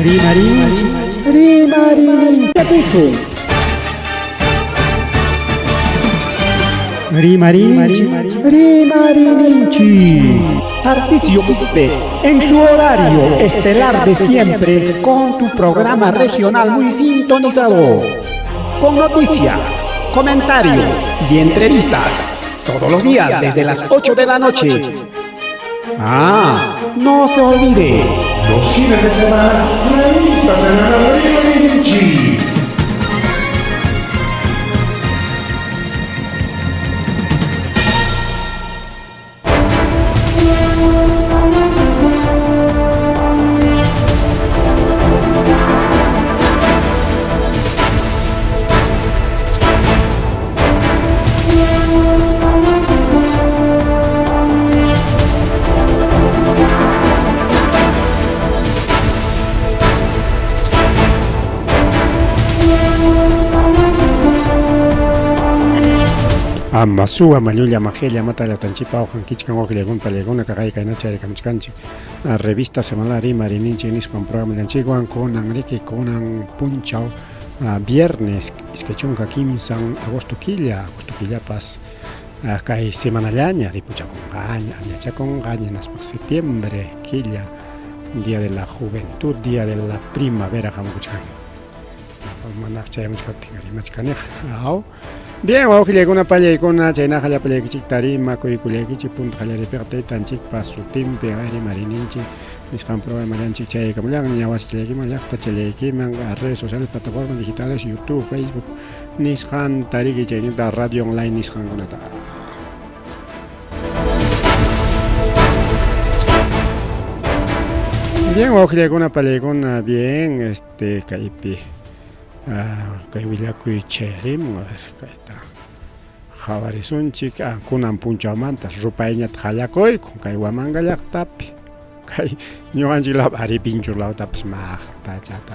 Rimarinchik, rimarininchik. Rimarinchik, rimarininchik. Tarcisio Quispe, en su horario estelar de siempre, con tu programa regional muy sintonizado. Con noticias, comentarios y entrevistas. Todos los días desde las 8 de la noche. Ah, no se olvide. Los fines de semana, revista semanal Rimarinchik. Ama suwa mallulla majella matalla tanchipa ojan kichkan waqllakuna pallaykuna kaqay kayna chayrikamuchkanchik revista semanal rimarininchik nisqan programallanchikwan kunan riki kunan punchaw viernes 23 agosto killa agosto killapas kay semanallaña ripuchakunqaña yachakunqaña hinaspa septiembre killa día de la juventud día de la primavera hamukuchkan manaq chayamuchkaptin rimachkaniqa aw bien wawqillaykuna pallaykuna chaynaqa llapallaykichikta rimakuykullaykichik punta qallariypiqa taytanchikpa sutinpi rimarininchik nisqan programallanchik chayaykamullanña wasichallaykiman llaqtachallaykiman redes sociales plataformas digitales YouTube Facebook nisqanta riki chayninta radio online nisqankunata. Bien, wawqillaykuna pallaykuna, bien, este, kaypi kay willakuy chayarimun, a ver, kayta qhawarisunchik, kunan punchawmantas rupayñata qallakuyku kay Huamanga llaqtapi, kay ñuqanchik law Aripinchur lawtapas maqtachata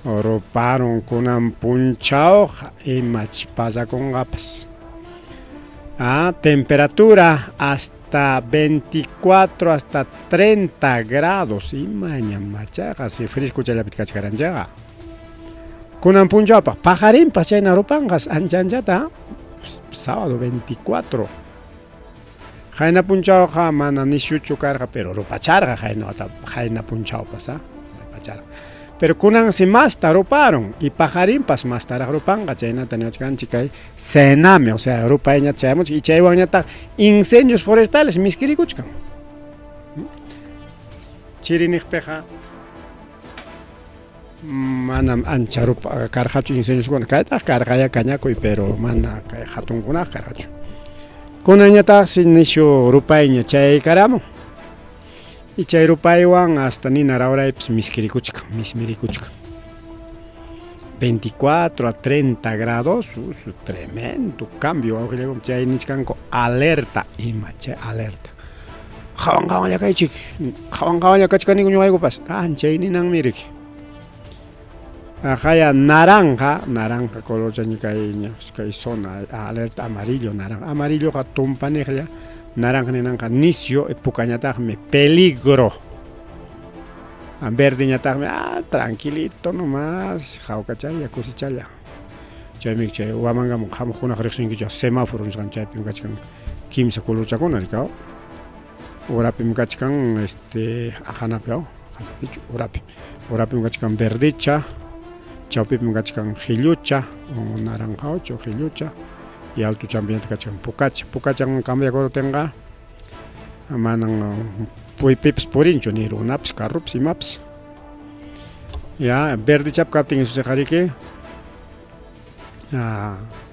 ruparun kunan punchawqa imach pasakunqapas. Temperatura hasta 24 hasta 30 grados imañam machaqa si fresco chayllapi kachkaranchikqa. Kunan punchawpaq paqarinpas chayna rupanqas ancha anchata sábado 24. Qayna punchawqa mana nisyuchu karqa pero rupacharqa qayna qayna punchawpas rupacharqa. Pero kunansi masta ruparun y paqarinpas mastaraq rupanqa chaynata niwachkanchik kay Sename, o sea, rupayñata chayamuchkan y chaywanñataq incendios forestales miskirikuchkan. Chiri niqpiqa manam ancha rupa karqachu incendios kaytaq karqaya kañakuy pero mana kay hatunkunaqa karqachu. Kunanñataqsi nisyu rupayña chayaykaramun. Y chay rupaywan hasta nina rawraypas miskirikuchkan, mismirikuchkan. 24 a 30 grados, tremendo cambio, chay nichkanku alerta, ima chay alerta. Qhawan qhawanlla kaychik, qhawan qhawanlla kachkaniku ñuqaykupas, anchay ninanmi riki. Aqaya naranja, naranja colorchaña kay kay zona alerta amarillo, naranja, amarilloqa tumpaniqlla, naranja ninanqa nisyu, pukañataqmi peligro. Verdeñataqmi tranquilito nomás, hawkachalla, kusichalla. Chaymi chay Huamangaman hamuqkunaqa riqsinkichu semáforo nisqan chaypim kachkan kimsa colorchakuna rikaw. Urapim kachkan este hanapi aw, hanapichu urapi. Urapim kachkan verdecha, chawpipim kachkan qillucha, o naranjaucha o qillucha y alto champiñataq kachkan pukacha. Pukachan cambiakuruptinqa manan pipas purinchu ni runapas, carropas, imapas. Ya, verdechap kaptin susiqariki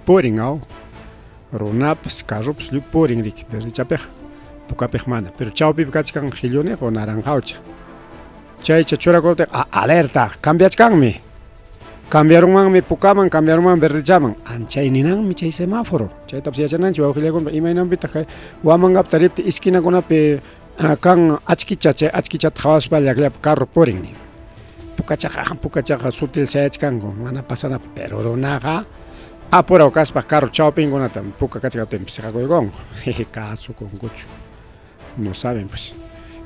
purin aw, runapas, carropas lliw purin riki verdechapiqa, pukapiqa mana. Pero chawpipi kachkan qilluniq o naranjaucha. Chaycha churakuptin alerta, cambiachkanmi. Cambiarunmanmi pukaman, cambiarunmanmi verdechaman. Anchay ninanmi chay semáforo. Chaytapas yachananchik wawqillaykuna imaynanpitaq kay Huamangapta ripti esquinakunapi kan achkicha, chay achkichata qhawaspalla llaqllapi carro purin nin. Pukachaqa, pukachaqa sutil sayachkanku mana pasanapaq, pero runaqa apuraw kaspa carro chawpinkunata puka kachkaptinpas siqakuykunku. Kasukunkuchu. No saben pues.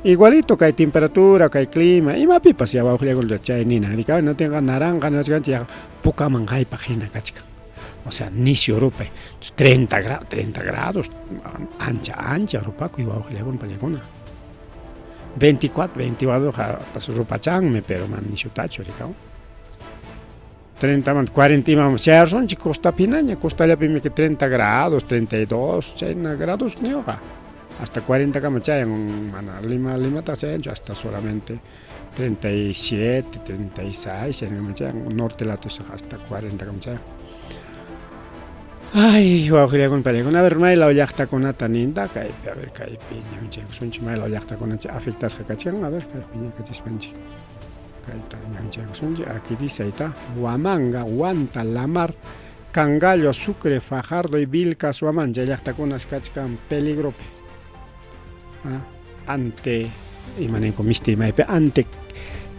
Igualito kay temperatura, kay clima, imapipas ya wawqillakuna chay nina rika, no tenga naranja, no chkanchik pukaman haypaq hina kachkan. O sea, nisyu rupay, 30 grados, 30 grados, ancha ancha rupakuy wawqillakuna pallakuna. 24, 24 pas rupachanmi, pero man nisyutachu rika. 30 man 40 imam chayarsunchik costapinaña, costallapimi que 30 grados, 32, chayna grados niuqa. Hasta 40 kama chayan, mana Lima Limataqa chayanchu hasta solamente 37, 36, chaynakama chayan, norte lado hasta 40 kama chayan. Ay, wawqillakuna payllakuna, a ver, maylaw llaqtakunata ninta kaypi, a ver, kaypi ñawinchaykusunchik, maylaw llaqtakunacha afectasqa kachkan, a ver, kaypi ñakachispanchik. Kayta ñawinchaykusunchik, aquí dice, ahí está, Huamanga, Huanta, Lamar, Cangallo, Sucre, Fajardo y Vilcas, Huamán, chay llaqtakunas kachkan peligropi. Ante, ima ninku misti rimaypi, ante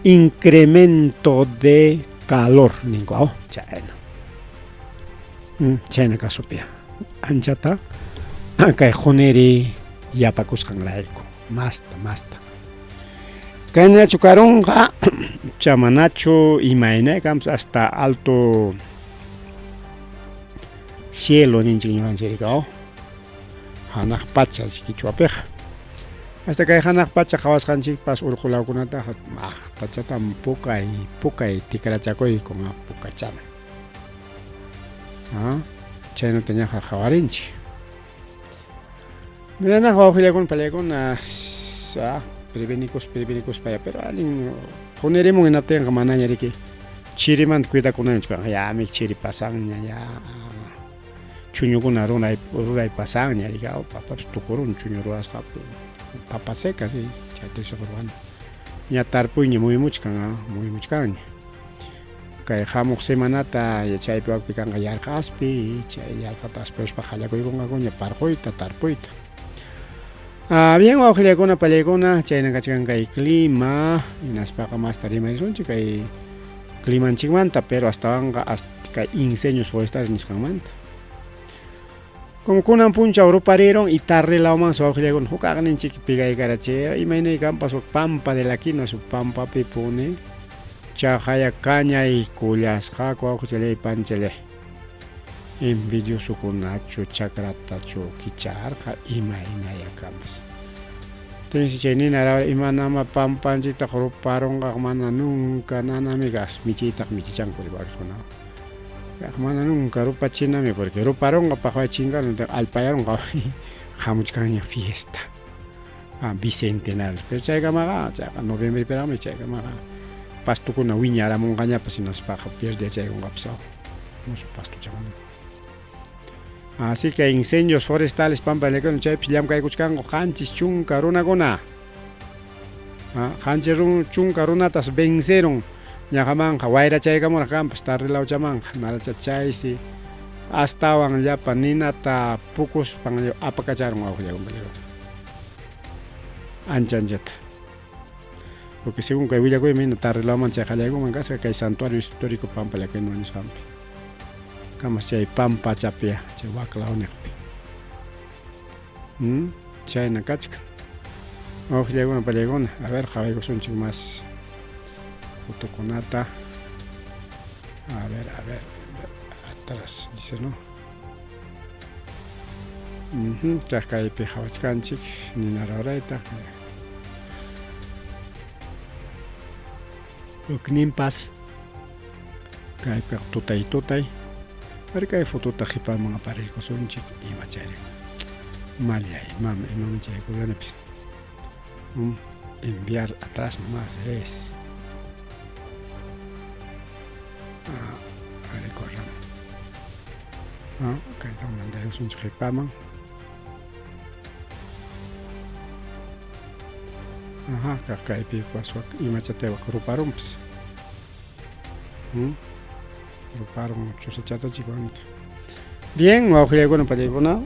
incremento de calor, ninku, oh, chayna. Chayna kasupia. Anchata kay quniri yapakusqanrayku, masta, masta. Kaynachu karunqa, chamanachu imayna kampas hasta alto cielo ninchik ñuqanchik oh. Hanaq pacha kichwapiqa. Hasta kay hanaq pacha qhawasqanchikpas urqu lawkunataqa maqtachatam pukay pukay tikrachakuykun pukachana. Chaynata ñaqa qhawarinchik. Ñanaqa wawqillakuna pallakuna prevenikus prevenikuspaya pero allin qunirimun hinaptinqa manaña riki chirimanta cuidakunanchu kanqa ya mi chiri pasanña ya chuñukuna ruray ruray pasanña riki papapas tukurun chuñu rurasqapi papa seca sí chayta ruwana ña tarpuyña muyumuchkan muyumuchkanña kay hamuq semanata chaypi wakpi kanqa yarqa aspi chay yarqata aspiruspa qallakuykunqakuña parquyta tarpuyta. Bien wawqillakuna pallaykuna chayna kachkan kay clima hinaspaqa masta rimaysunchik kay climanchikmanta pero astawanqa hasta kay incendios forestales nisqanmanta. Como kunan punchaw ruparirun y tarde lawmansi wawqillakuna huk aqninchik pigaykarachi imaynay kanpas huk pampa de la quinua huk pampapi puni chaqaya kañaykullasqaku wawqichalay panchalay envidiosokunachu chakratachu kicharqa imaynaya kanpas. Tinsi chay nina imanama pampanchiktaqa ruparunqa mana nunca nanamigas michiytaqa michichanku riwarikuna. Mana nunca rupachinami porque ruparunqa paqway chinkarun allpayarunqa hamuchkanña fiesta. Bicentenario. Pero chaykamaqa chayqa noviembrepiraqmi chaykamaqa pastukuna wiñaramunqañapas hinaspaqa pierde yachaykunqapas musuq pastuchakuna. Así que incendios forestales pampa chaypis llamkaykuchkanku 70 runakuna. 70 runatas venceron ñaqamanqa wayrachaykamuraq kanpas tarde lawchamanqa naracha chaysi astawan llapa ninata pukuspan apakacharun wawqillakuna ancha anchata. Porque según kay willakuymi hina tarde lawman chay qallaykunman kasqa kay santuario histórico Pampa la Quinua nisqanpi. Kamas chay pampachapi chay waklaw niqpi. Chayna kachkan. Wawqillakuna pallaykuna, a ver qhawaykusunchik mas fotokunata. A ver, atrás dice, ¿no? Chaq kaypi qhawachkanchik nina rawrayta. Hukninpas kaypiqa tutay tutay. Pero kay fotota qhipaman apariykusunchik ima chayri. Mallay mama imaman chaykulanipis. Enviar atrás nomás es. Recorran. Kayta mandaykusunchik qhipaman. Ajá, kaypi paswak imachataywa ruparunpas. Ruparun chusachata chikunta. Bien, wawqillakuna pallaykuna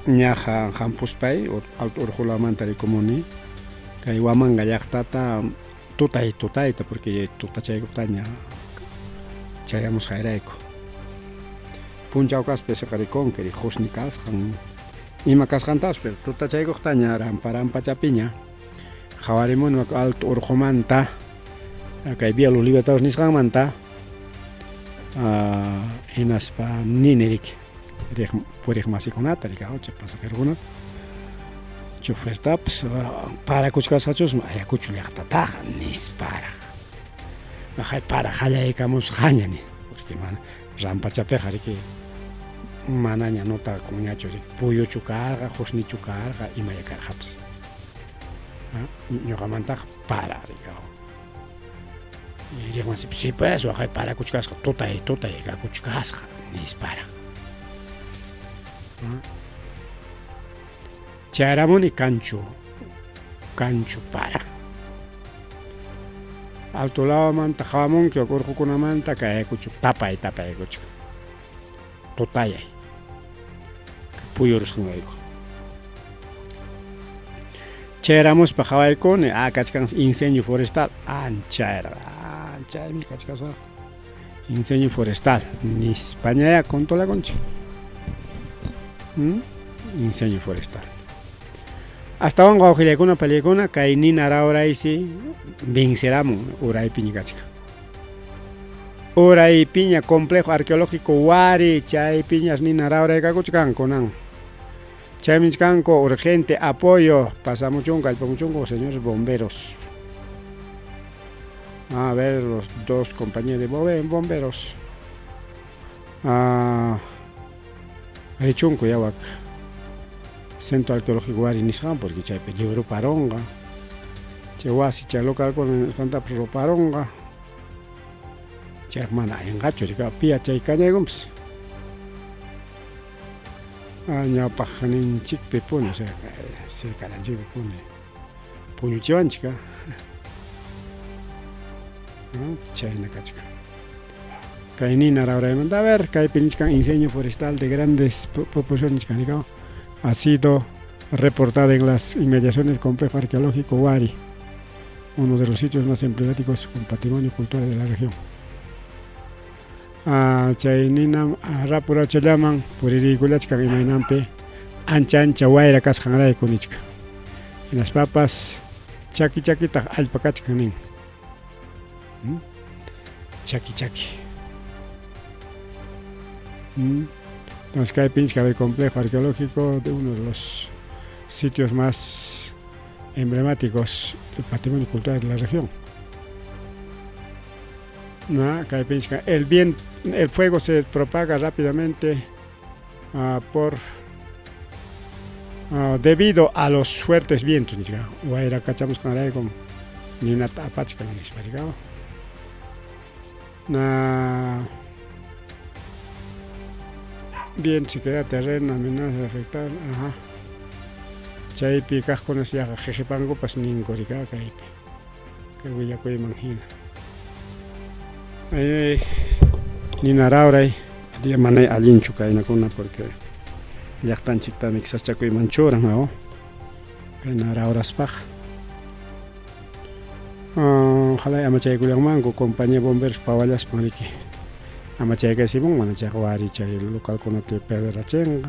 ñaqa hampuspay alto urqulamanta rikumuni kay Huamanga llaqtata tutay tutayta porque tutachaykuqtaña chayamusqayrayku. Punchaw kaspa siqa rikunki qusni kasqan ima kasqantapas pero tutachaykuqtaña rampa rampachapiña Qhawarimuni alto urqumanta kay Vía Los Libertadores nisqanmanta hinaspa nini riki riq puriq masikunata riki chay pasajerokunata chofertapas parakuchkasqachusmi Ayacucho llaqtataqa nisparaq waqay para qallaykamusqaña ni porque mana rampachapiqa riki manaña notakunñachu riki puyuchu karqa qusnichu karqa imaya karqapas ñuqamantaqa para riki riqmasi sí pues waqay parakuchkasqa tutay tutay kakuchkasqa nisparaq Chayaramuni kanchu kanchu para. Alto lawmanta qawamunki urqukunamanta kay Ayacucho tapay tapay kuchkan. Tutayay. Puyurusqanrayku. Chayaramuspa qawaykuni, ah kachkan incendio forestal, anchayra, anchaymi kachkasqa. Incendio forestal nispañayá controlakunchik. Incendio forestal. Astawanqa wawqillaykuna pallaykuna kay nina rawraysi venceramun uraypiña kachkan. Uraypiña complejo arqueológico Wari chaypiñas nina rawray kakuchkan kunan. Chaymi nichkanku urgente apoyo pasamuchunku allpamuchunku señores bomberos. A ver los dos compañías de bomberos. Ah, richunku yawak centro arqueológico Wari nisqan porque chaypi lliw ruparunqa. Chay wasi chay localkuna nisqantapas ruparunqa. Chayqa mana allinqachu rika piya chay kañaykunpas. Ah, ñawpaqninchikpi puni, o sea, cercalanchikpi puni puñuchiwanchik, ah. Chayna kachkan. Kay nina rawraymanta, a ver, kaypi nichkan incendio forestal de grandes proporciones nichkan, rika, ha sido reportado en las inmediaciones del complejo arqueológico Wari, uno de los sitios más emblemáticos con patrimonio cultural de la región. Ah, chay nina rapurachallaman puririykullachkan imaynanpi ancha ancha wayra kasqanrayku nichkan. Hinaspapas chaki chakitaq allpa kachkan nin. ¿Mm? Chaki chaki. ¿Mm? Entonces kaypi nichkan el complejo arqueológico de uno de los sitios más emblemáticos del patrimonio cultural de la región. ¿No? Kaypi nichkan el viento, el fuego se propaga rápidamente por debido a los fuertes vientos nichkan wayra kachamusqanraykum ninata apachkan nispa rika. Na viento se queda terreno amenaza de afectar, ajá. Chaypi kaqkunas yaqa qiqipankupas ninku rika kaypi. Kay willakuyman hina. Ay, nina rawray, manay allinchu kaynakuna porque llaqtanchiktami sasachakuyman churan, aw. Kayna rawraspaq. Ojalá amachaykullanmanku compañía bomberos pawallaspan riki. Amachaykasimun mana chayqa wari chay localkunata perderachinqa.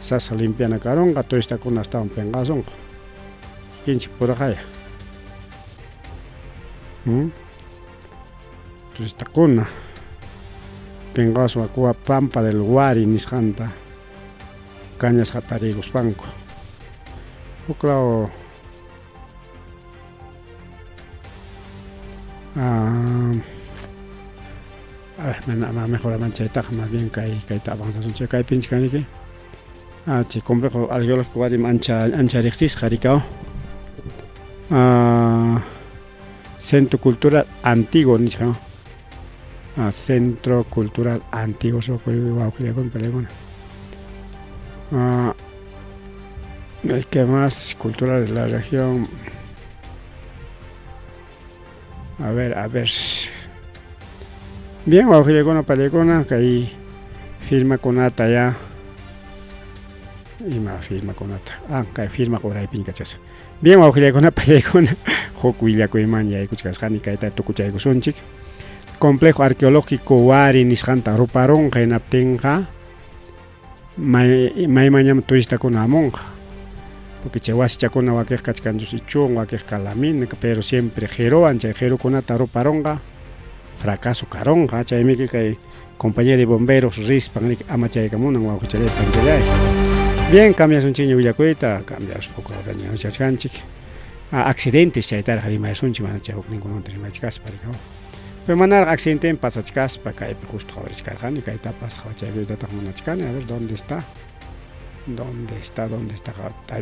Sasa limpiana karunqa turistakuna astawan pinqasunqa. Kikinchik puraqaya. Turistakuna pinqaswan kuwa pampa del Wari nisqanta kañasqa tariykuspanku. Huk law a ver, mana mejor chaytaqa más bien kay kayta avanzasunchik kaypi nichkaniki. Ah, chay complejo arqueológico Wari ancha ancha riqsisqa rikaw. Ah, Centro Cultural Antiguo nichkan. Ah, Centro Cultural Antiguo wawqillakuna palaykuna. Ah, ¿qué más cultural de la región? A ver, a ver. Bien, wawqillakuna palaykuna kay firmakunata ya ima firmakunata ah kay firma quraypiña kachasqa. Bien, wawqillakuna palaykuna huk willakuyman yaykuchkasqani kayta tukuchaykusunchik. Complejo Arqueológico Wari nisqanta ruparunqa hinaptinqa may maymanñam turistakuna hamunqa. Porque chay wasichakuna wakiq kachkanchus ichun, wakiq calamina, pero siempre qiruwan chay qirukunata ruparunqa, fracaso karunqa, chaymiki kay compañía de bomberos rispan riki amachaykamunan wawqichalay panchalay. Bien, cambiasunchikña willakuyta, cambiasun poco ñawchachkanchik. Ah, accidentes chaytaraq rimayasunchik mana chay hukninkunamanta rimachkaspa rikaw. Pero manaraq accidenten pasachkaspa kaypi justo qhawarichkarqani kaytapas qhawachaykuytataq munachkani, a ver dónde está. ¿Dónde está? ¿Dónde está?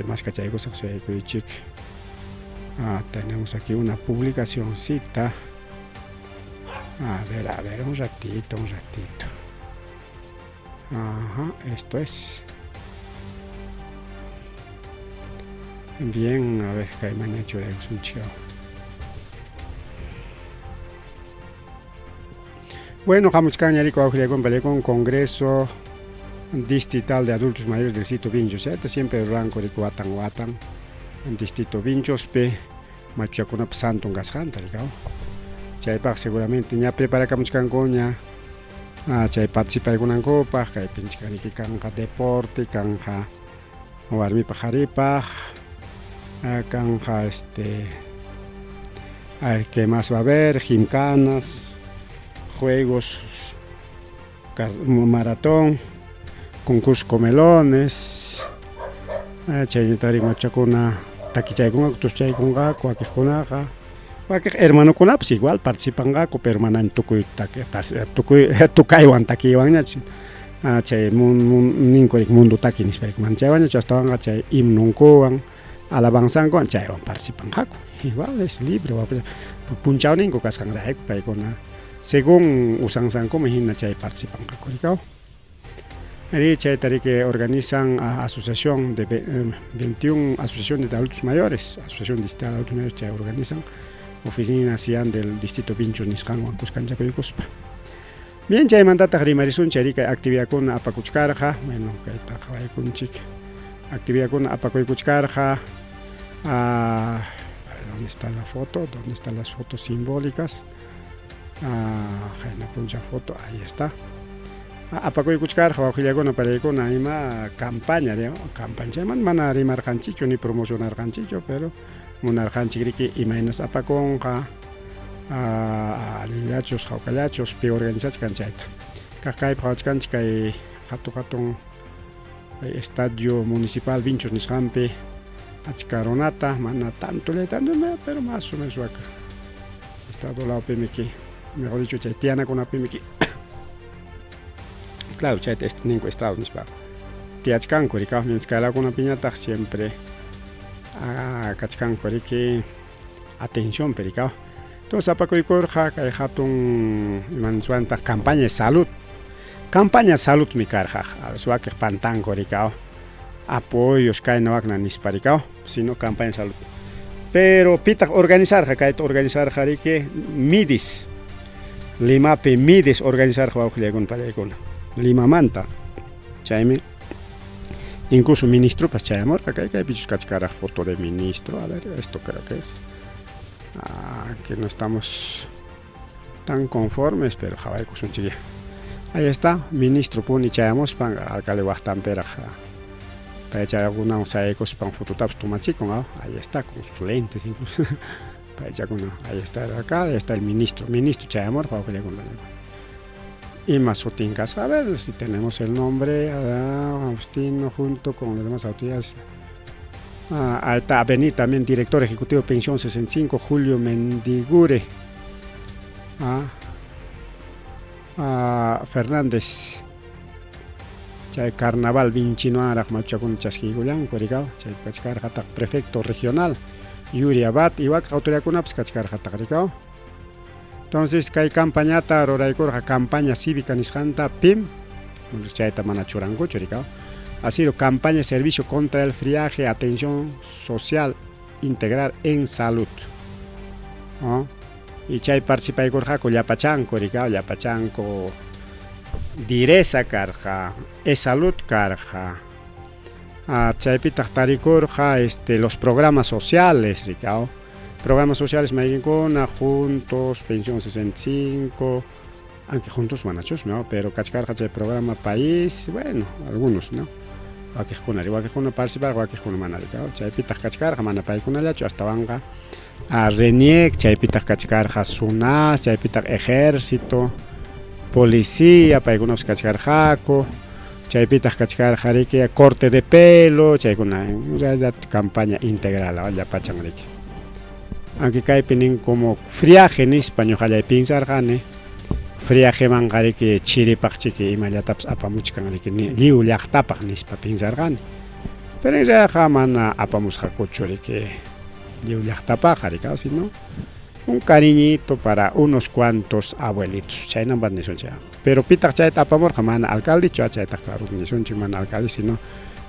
Maskachaykusaq suyaykuychik. Ah, tenemos aquí una publicacioncita. A ver, un ratito, un ratito. Ajá, esto es. Bien, a ver, kaymanña churaykusunchik. Bueno, hamuchkanña riki wawqillaykuwan payllaykun Congreso Distrital de Adultos Mayores del Distrito Vinchos. Chayta siempre ruranku riki watan watan Distrito Vinchospi machuchakunapa santon kasqanta rikaw. Chaypaq seguramente ña preparakamuchkankuña chay participaykunankupaq kaypinchik riki kanqa deporte, kanqa warmipaq qharipaq, kanqa este a ver qué más va a haber, gimcanas, juegos, maratón, concurso comelones, chaynatari machakuna takichaykunqaku, tuschaykunqaku wakiqkunaqa, wakiq hermanokunapas igual participanqaku, pero manan tukuy tukuy tukaywan takiywanñachu chay ninku mundo taki nispa mana chaywanñachu astawanqa chay himnunkuwan alabanzankuwan chaywan participanqaku. Igual es libre punchawninku kasqanrayku paykuna según usansankuman hina chay participanqaku rikaw. Ari chayta riki organizan asociación de 21 asociación de adultos mayores, asociación distrital de adultos mayores chay organizan oficina CIAN del distrito Vinchos nisqanwan kuskanchakuykuspa. Bien, chaymantataq rimarisun chay riki actividadkuna apakuchkarqa, bueno, kayta qhawaykunchik. Actividadkuna apakuykuchkarqa. ¿Dónde está la foto? ¿Dónde están las fotos simbólicas? Ah, puncha foto, ahí está. Apakuykuchkarqa wawqillakuna palaykuna ima campaña, campaña chayman mana rimarqanchikchu ni promocionarqanchikchu, pero munarqanchik riki imaynas apakunqa, allinllachus hawkallachus pi organizachkan chayta. Kaq kaypi qhawachkanchik kay hatun hatun estadio municipal Vinchos nisqanpi achka runata, mana tanto tanto, pero más o menos acá. Estado lawpimiki, mejor dicho, chay tiyanakunapimiki. Claro, chayta ninku estrado nispa. Tiyachkanku rikaw, mientras kay lawkunapiñataq siempre kachkanku riki atención rikaw. Entonces apakuykurqa kay hatun imaniswantaq campaña de salud. Campaña de salud mi karqa, a veces wakiq pantanku rikaw. Apoyos kayna wakna nispa rikaw, sino campaña de salud. Pero pitaq organizarqa, kayta organizarqa riki Midis. Limapi Midis organizarqa wawqillaykuna pallaykuna. Limamanta. Chaymi incluso ministropas chayamurqa, kay kaypichus kachkaraq foto de ministro, a ver, esto creo que es. Que no estamos tan conformes, pero qhawaykusunchik. Ahí está, ministro puni chayamuspan, alcalde waqtanpiraq paychakunawan sayaykuspan fototapas tomachikun, ahí está, con sus lentes incluso. Paychakuna, ahí está el alcalde, ahí está el ministro, ministro chayamurqa wawqillaykuna. Ima sutin kasqa, a ver si tenemos el nombre, Agustino junto con las demás autoridades. Ahí está, venir también director ejecutivo de Pensión 65, Julio Mendigure. Fernández. Chay carnaval vinchinoaraq machuchakuna chaskiykullanku rikaw, chay kachkarqataq prefecto regional Yuri Abad y wak autoridadkunapas kachkarqataq rikaw. Entonces kay campañata ruraykurqa campaña cívica nisqanta PIM, chayta mana churankuchu rikaw. Ha sido campaña de servicio contra el friaje, atención social integral en salud. ¿No? Y chay participaykurqaku llapachanku rikaw, llapachanku Direza karqa, E-Salud karqa. Chaypitaq tarikurqa los programas sociales rikaw. Programas sociales mayqinkuna, Juntos, Pensión 65, aunque Juntos manachus, ¿no? Pero kachkarqa chay programa País, bueno, algunos, ¿no? Wakiqkunari, wakiqkuna participarqa, wakiqkuna mana riki. Chaypitaq kachkarqa, mana paykunallachu, astawanqa RENIEC, chaypitaq kachkarqa SUNAS, chaypitaq ejército, policía, paykunapas kachkarqaku, chaypitaq kachkarqa riki corte de pelo, chaykuna, en realidad campaña integral llapachan riki. Aunque kaypi nin como friaje nispa ñuqallay pinsarqani, friajemanqa riki chiripaq chiki imallatapas apamuchkan riki lliw llaqtapaq nispa pinsarqani. Pero en realidadqa mana apamusqakuchu riki lliw llaqtapaqqa riki, sino un cariñito para unos cuantos abuelitos, chaynampas nisunchik. Pero pitaq chayta apamurqa mana alcaldechu, chaytaq claro nisunchik mana alcalde, sino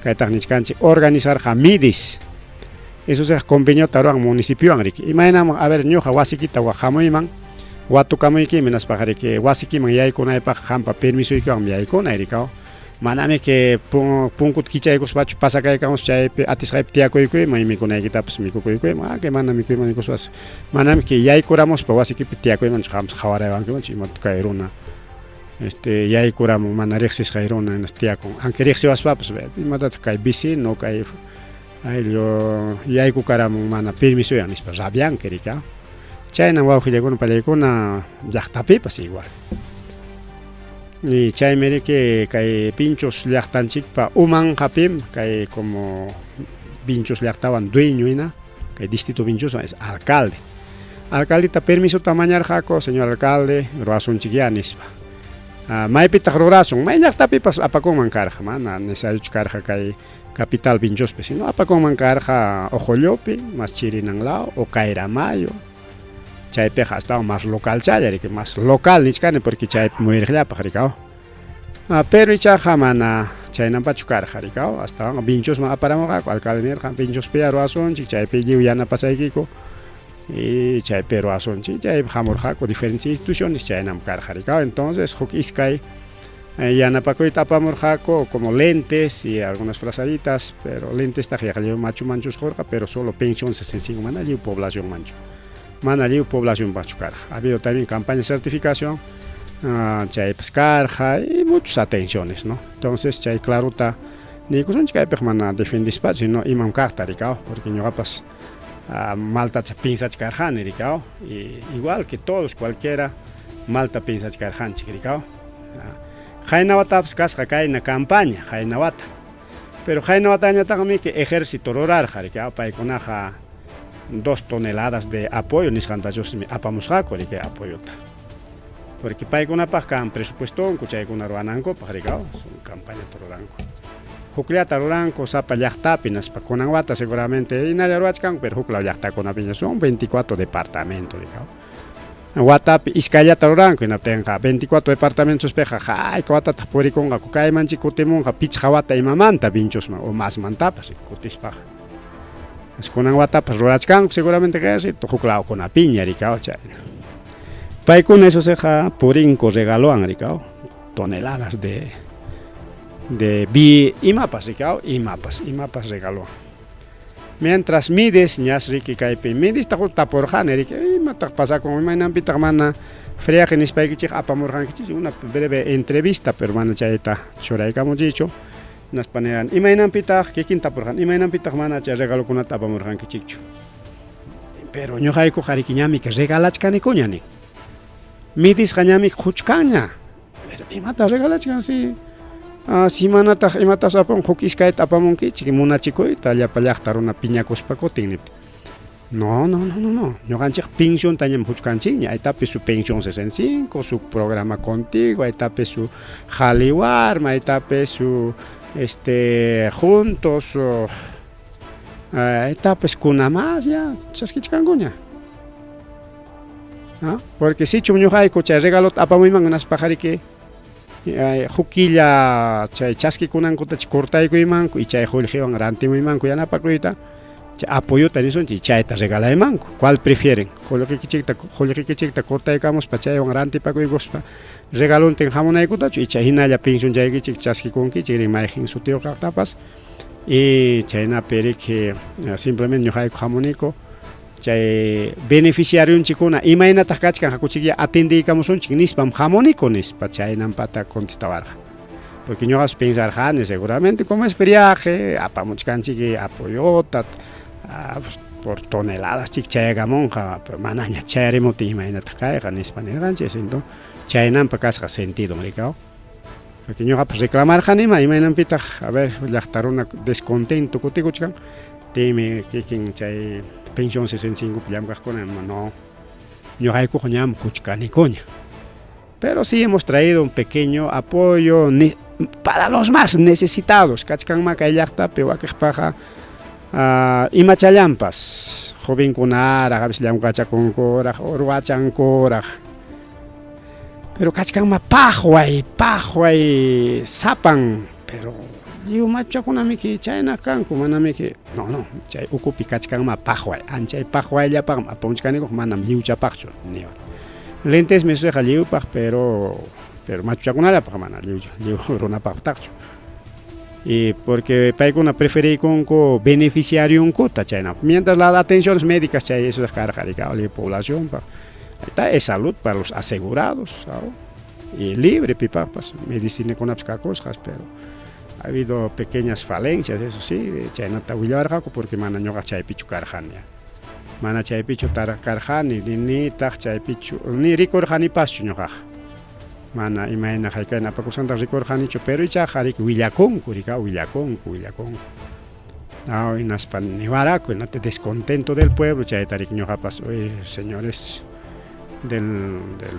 kaytaq nichkanchik organizarqa midis. Eso sea conveniota ruwan municipiowan riki. Imaynam, a ver, ñuqa wasikita hamuyman, watukamuykiman hinaspaqa riki wasikiman yaykunaypaq qampa permisoykiwanmi yaykunay riki. Manami que punkuta kichaykuspachu pasakaykamus chaypi atisqaypi tiyakuykuyman mikunaykitapas mikukuykuyman, que mana mikuyman nikuspas manami que yaykuramuspa wasikipi tiyakuymanchu qampas qhawaraywankimanchu imata kay runa este yaykuramun mana riqsisqay runa hinaspa tiyakun, aunque riqsiwaspapas imatataq kay vecino kay ayllu yaykukaramun mana permisoyan nispa rabianki riki. Chaynam wawqillaykuna pallaykuna llaqtapipas igual. Y chaymi riki kay Vinchos llaqtanchikpa umanqa pim kay como Vinchos llaqtawan dueño hina kay distrito Vinchoswan es alcalde. Alcaldeta permisota mañarqaku, señor alcalde, ruwasunchikyá nispa. Maypitaq rurasun, may llaqtapipas apakunman karqa, mana necesariochu karqa kay capital Vinchospi, sino apakunman karqa Ojoyopi, más chirinan lado, o Cayramayo. Chaypiqa astawan más localchalla riki, más local nichkani porque chaypi muyuriqllapaq riki. Pero ichaqa mana chaynampachu karqa riki, astawanqa Vinchosman aparamurqaku, alcalde nirqa Vinchospiyá ruwasunchik, chaypi lliw yanapasaykiku y chaypi ruwasunchik, chaypi hamurqaku diferentes instituciones chaynam karqa riki. Entonces huk iskay yanapakuyta apamurqaku como lentes y algunas frazaditas, pero lentestaq yaqa lliw machumanchus qurqa, pero solo pensión 65 mana lliw poblacionmanchu. Mana lliw poblacionpaqchu karqa. Ha habido también campaña de certificación, chaypas karqa y muchas atenciones, ¿no? Entonces chay clarota niykusunchik kaypiqa mana defendispachu, sino imam kaqta riki, porque ñuqapas maltacha pinsachkarqani riki, y igual que todos, cualquiera malta pinsachkarqanchik riki. Qayna watapas kasqa kayna campaña, qayna wata. Pero qayna watañataqmi que ejército rurarqa riki, paykunaqa 2 toneladas de apoyo nisqantachusmi apamusqaku riki apoyota. Porque paykunapaq kan presupuestonku chaykuna ruwanankupaq riki, son campañata ruranku. Hukllata ruranku sapa llaqtapi nispa kunan wata seguramente hinalla ruwachkanku, pero huklaw llaqtakunapiña son 24 departamentos riki. Watapi iskayllata ruranku hinaptinqa 24 departamentospiqa hayka watataq purikunqaku kaymanchik kutimunqa pichqa wata imamanta Vinchosman o masmantapas kutispaqa. Kunan watapas rurachkanku seguramente ejército huklawkunapiña riki, chayna. Paykuna eso siqa purinku regalowan riki, toneladas de bi imapas riki, imapas, imapas regalowan. Mientras mides ñas riki kaypi midista tapurqani riki, imataq pasakun imaynanpitaq mana friaje nispaykichik apamurqankichik una breve entrevista, pero mana chayta churaykamunchikchu. Hinaspa nirqani imaynanpitaq kikin tapurqani imaynanpitaq mana chay regalokunata apamurqankichikchu. Pero ñuqaykuqa riki ñami que regalachkanikuña nin. Midisqa ñami quchkanña. Pero imata regalachkan si si manataq imatas apamun huk iskayta apamunkichik munachikuyta llapa llaqta runa piñakuspa kutin niptin. No, no, no, no, no. Ñuqanchik pensionta ñam huchkanchikña. Aytapi su pensión 65, su programa contigo, aytapi su qhali warma, aytapi su juntos, aytapis kuna más ya chaskichkankuña. Porque sichum ñuqayku chay regalota apamuyman hinaspaqa riki huk killa chay chaskikunankutach cortaykuymanku y chay qullqiwan rantimuymanku yanapakuyta, chay apoyota nisunchik chayta regalaymanku. ¿Cuál prefieren? Qullqikichikta cortaykamuspa chaywan rantipakuykuspa regalontin hamunaykutachu icha hinalla pensionchaykichik chaskikunkichik rin mayqin sutiyuq kaqtapas y chaynapi riki simplemente ñuqayku hamuniku chay beneficiarionchikkuna imaynataq kachkan hakuchikya atendiykamusunchik nispam hamuniku nispa chaynampata contestawarqa. Porque ñoqas pensarqani seguramente como es friaje, apamuchkanchik apoyota, pues, por toneladas chik chayakamunqa, pero manaña chayarimuptin imaynataq kayqa nispa nirqanchik, entonces chaynampa kasqa sentido rikaw. Porque ñoqapas reclamarqanima imaynanpitaq, a ver, llaqta runa descontento kutikuchkan, timi kikin chay pensión 65 llamkaqkuna no, ñoqaykuqa ñam quchkanikuña. Pero sí hemos traído un pequeño apoyo para los más necesitados. Kachkanma kay llaqtapi wakiqpaqa imachallampas jovenkunaraq, a veces llamkachakunkuraq, urwachankuraq. Pero kachkanma paqway, paqway sapan, pero lliw machuchakunamiki chayna kanku, manamiki no, no, chay ukupi kachkanma paqway, anchay paqwayllapaqmi apamuchkanikuqa manam lliwchapaqchu niwan. Lentesmi suqa lliwpaq, pero machuchakunallapaq mana lliw lliw runapaqtaqchu. Y porque paykuna preferiykunku beneficiarionkuta chayna. Mientras las atenciones médicas chay eso es karqa lliw poblacionpaq. Está es salud para los asegurados, ¿sabes? Y libre pipaqpas, medicinakunapas kakusqas, pero ha habido pequeñas falencias, eso sí, chaynata willawarqaku porque mana ñuqa chaypichu karqani. Mana chaypichu karqani, nitaq chaypichu, ni rikurqanipaschu ñuqaqa. Mana imayna hayk'ayna apakusqanta rikurqanichu, pero ichaqa riki willakunku, rika willakunku, willakunku. Hinaspa niwaraku, descontento del pueblo, chayta riki ñuqapas, oye, señores del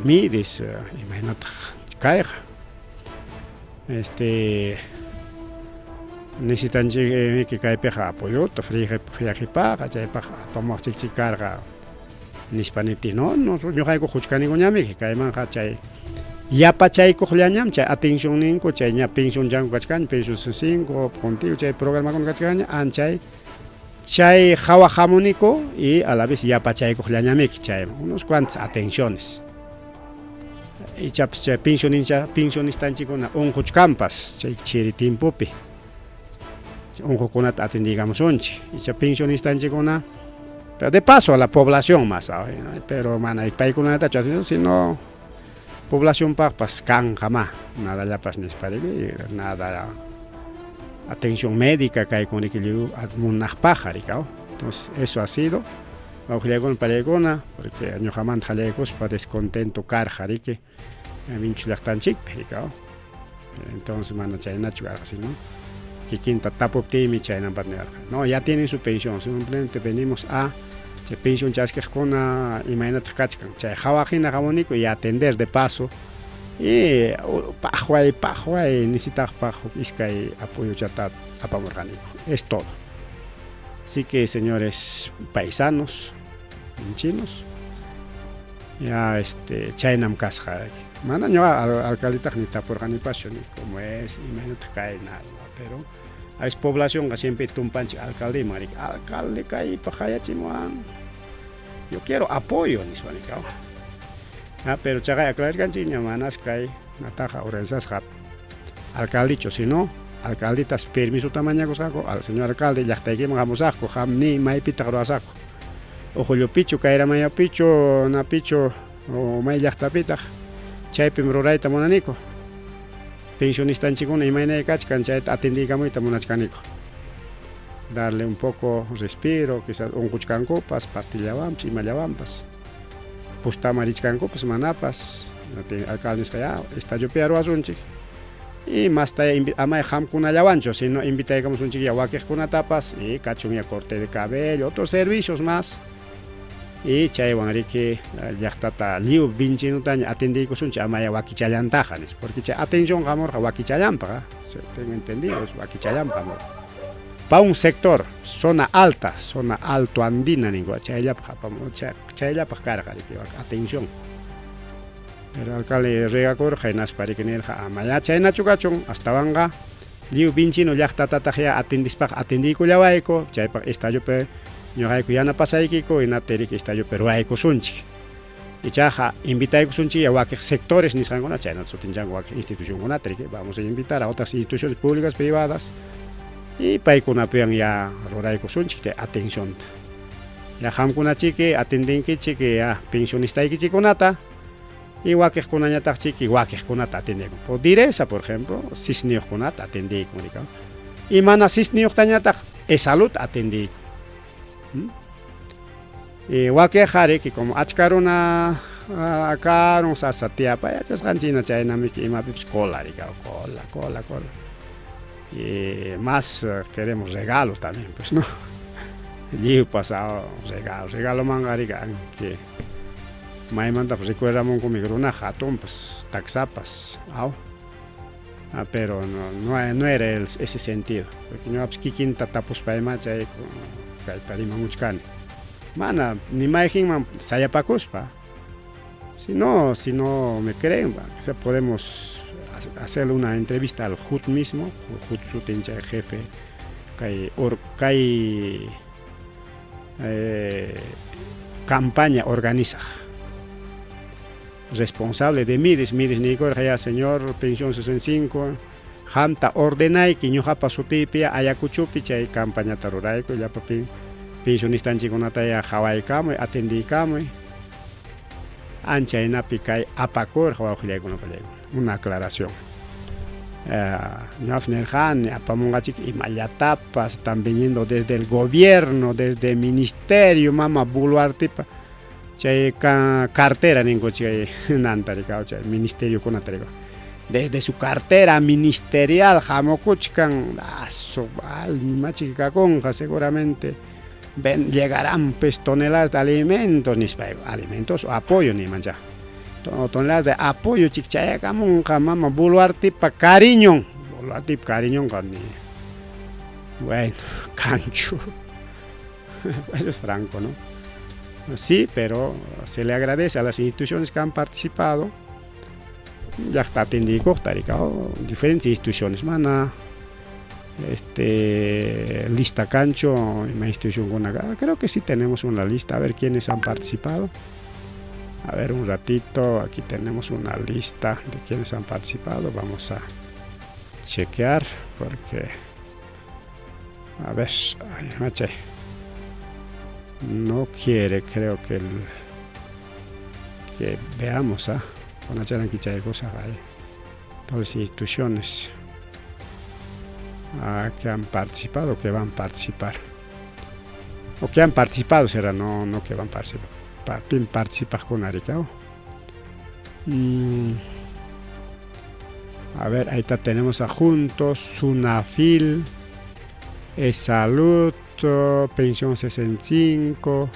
MIDIS, imaynataq kayqa. Necesitanchik kaypiqa apoyota, friajipaqa, chaypaq apamuwaqchikchik karqa nispa niptin, no, no, ñuqayku quchkanikuñamiki, kaymanqa chay yapachaykuqllañam chay atención ninku, chay ña pensión chanku kachkaña, pensión 5, contigo chay programakuna kachkaña, anchay chay hawa hamuniku y a la vez yapachaykuqllañamiki chay unos cuantas atenciones. Ichapas chay pensionistanchikuna unquchkanpas chay chiri tiempopi unqukunata atendiykamusunchik, icha pensionistanchikuna, pero de paso a la población más, pero mana paykunatachu así, sino poblacionpaqpas kanqa ma, nadallapas nispa riki, nada atención médica kaykun riki lliw munaqpaqqa rikaw. Entonces eso ha sido wawqillaykuna pallaykuna, porque ñuqamanta qallaykuspa descontento karqa riki Vinchu llaqtanchikpi rikaw. Entonces mana chaynachu karqa, sino kikinta tapuptiymi chaynampat niwarqa. No, ya tienen su pensión, simplemente venimos a chay pensión chaskiqkuna imaynataq kachkan, chay hawaqhina hamuniku y atender de paso y paqway paqway necesitaqpaq huk iskay apoyochata apamurqaniku. Es todo. Así que, señores paisanos, chinos, ya chaynam kasqa. Mana ñuqa alcaldetaq ni tapurqanipaschu ni cómo es, imaynataq kay, nada, pero a veces poblacionqa siempre tumpanchik alcaldeman riki, alcalde kaypaq qayachimuwan, yo quiero apoyo nispa nikaw. Pero chaqay aclarashkanchikña manas kay nataqa organizasqa alcaldechu, sino alcaldetas permisota mañakusqaku al señor alcalde llaqtaykiman hamusaqku, qam ni maypitaq ruwasaqku, Uqullupichu, Kayramayapichu, napichu o may llaqtapitaq, chaypim rurayta munaniku. Pensionistanchikuna imaynay kachkan chayta atendiykamuyta munachkaniku. Darle un poco respiro, quizás unquchkankupas, pastillawanpas, imallawanpas. Pustaman richkankupas, manapas, alcalde nisqa ya, estadiopi ruwasunchik. Y masta amay qamkunallawanchu, sino invitaykamusunchik ya wakiqkunatapas y kachun ya corte de cabello, otros servicios más. Y chaywan riki llaqtata lliw vinchinutaña atendiykusunchik amaya wakichallantaqa nispa, porque chay atención hamurqa wakichallanpaq, tengo entendido, es wakichallanpaq hamurqa. Pa un sector, zona alta, zona alto andina ninku, chayllapaq apamu, chayllapaq karqa riki atención. Pero alcalde regakurqa hinaspa riki nirqa amaya chaynachu kachun, astawanqa lliw vinchino llaqtatataq ya atendispaqa atendiykullawayku, chaypaq estadiopi ñuqayku yanapasaykiku, hinaptin riki estadiopi ruwaykusunchik. Ichaqa invitaykusunchik ya wakiq sectores nisqankuna, chaynata sutinchanku wakiq institucionkunata riki, vamos a invitar a otras instituciones públicas, privadas, y paykunapiwan ya ruraykusunchik chay atencionta. Ya qamkunachiki atendinkichik ya pensionistaykichikkunata. Y wakiqkunañataq chiki wakiqkunata atiendeykun. Por Direza, por ejemplo, cisniyuqkunata atiendeykun, rikaw. Y mana cisniyuqtañataq EsSalud atiendeykun. ¿Mm? Y wakiqqa riki como achka runa karun sasa tiyapa yachasqanchikna chaynamiki imapipas cola rikaw, cola, cola, cola. Y más queremos regalo también, pues no. Lliwpas regalo, regalomanqa riki que maymantapas recuerdamunkum runaqa hatunpas, taksapas, aw. Ah, pero no, no, no era ese sentido. Porque ñuqapas kikinta tapuspayma chay kayta rimamuchkani. Mana ni mayqinman sayapakuspa. Si no, si no me creen, o sea, podemos hacerle una entrevista al JUT mismo, JUT sutin chay jefe, kay, or, kay campaña organizaq. Responsable de Mides, Mides niykurqa ya señor pensión 65, qamta ordenayki ñuqapa sutiypi Ayacuchopi chay campañata rurayku llapa pensionistanchikkunata ya qhawaykamuy, atendiykamuy. Anchaynapi kay apakurqa wawqillaykuna pallaykuna. Una aclaración. Ñuqapas nirqani apamunqachik imallatapas, están viniendo desde el gobierno, desde el ministerio, mama Boluartepa chay cartera ninku chay nanta rikaw chay ministeriokunata rikaw. Desde su cartera ministerial hamukuchkan, asu ay nimachik kakunqa seguramente ven, llegarán pues toneladas de alimentos nispa, alimentos o apoyo nimancha. Toneladas de apoyo chik chayakamunqa mama Boluartepa cariñon, Boluartepa cariñonqa ni bueno, cancho. Eso es franco, ¿no? Sí, pero se le agradece a las instituciones que han participado. Llaqta atendiykuqta rikaw diferentes instituciones mana lista cancho ima institucionkuna creo que sí tenemos una lista, a ver quiénes han participado. A ver un ratito, aquí tenemos una lista de quienes han participado, vamos a chequear porque a ver, ay, machay. No quiere, creo que el que veamos, ¿ah? Con cosas ahí. Todas las instituciones que han participado, que van a participar. O que han participado será, no, no que van a participar. Pim participar con Aricao. A ver, ahí está, tenemos a Juntos, Sunafil, Salud, Pensión 65,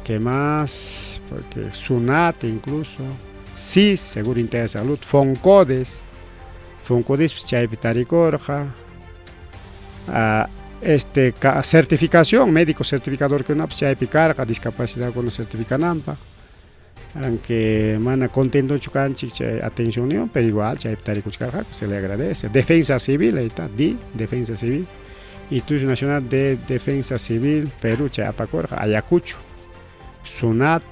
¿qué más? Porque Sunat incluso, SIS, Seguro Integral de Salud, Foncodes, Foncodes, pues, chaypi tarikurqa, certificación, médico certificador que pues, chaypi karqa, discapacidad con certificanampa, aunque mana contentochu kanchik chay atención pero igual chaypi tarikuchkarqaku, se le agradece. Defensa Civil, ahí está, DI, Defensa Civil, Instituto Nacional de Defensa Civil, Perú, chay apakurqa, Ayacucho, SUNAT,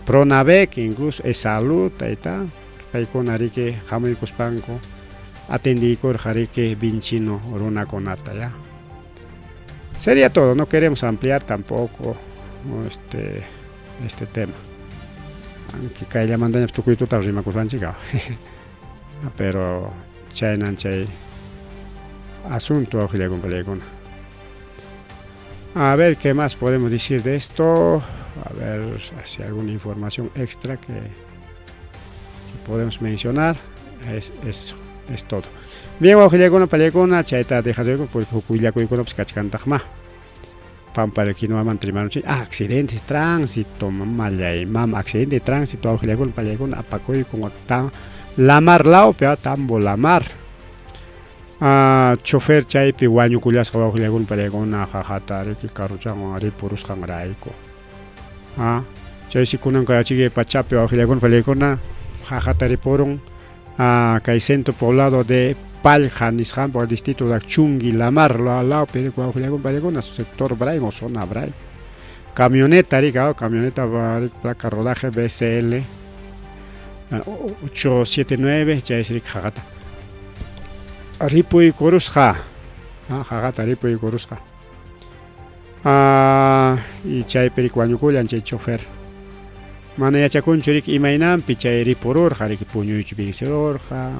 Pronavec, incluso, EsSalud, ahí está, paykuna riki hamuykuspanku atendiykurqa riki Vinchino runakunata, ya. Sería todo, no queremos ampliar tampoco este tema. Aunque kayllamantañapas tukuy tuta rimakuspanchik, pero chaynan chay asunto wawqillaykuna. A ver, ¿qué más podemos decir de esto? A ver si hay alguna información extra que podemos mencionar. Es eso, es todo. Bien, wawqillaykuna pallaykuna, chayta dejasuyku porque huk willakuykunapas kachkantaqma. Pampa kinuwamanta rimarunchik. Ah, accidentes de tránsito, mamallay, mama, accidente de tránsito, wawqillaykuna pallaykuna apakuykun waqta Lamar lawpi, Tambo Lamar. Ah, chofer chaypi wañukullasqa wawqillaykuna pallaykuna qaqata riki carrochanwan ripurusqanrayku. Ah, chaysi kunan kay pachapi wawqillaykuna pallaykuna qaqata ripurun kay centro poblado de Palja nisqanpa distrito de Chungui Lamar lawpi wawqillaykuna pallaykuna sector Brain o zona Brain. Camioneta rika, camioneta placa rodaje BCL 879 chaysi riki qaqata ripuykurusqa, qaqata ripuykurusqa. Y chaypi riki wañukullan chay chofer. Mana yachakunchu riki imaynanpi chay ripururqa riki puñuychu vencirurqa,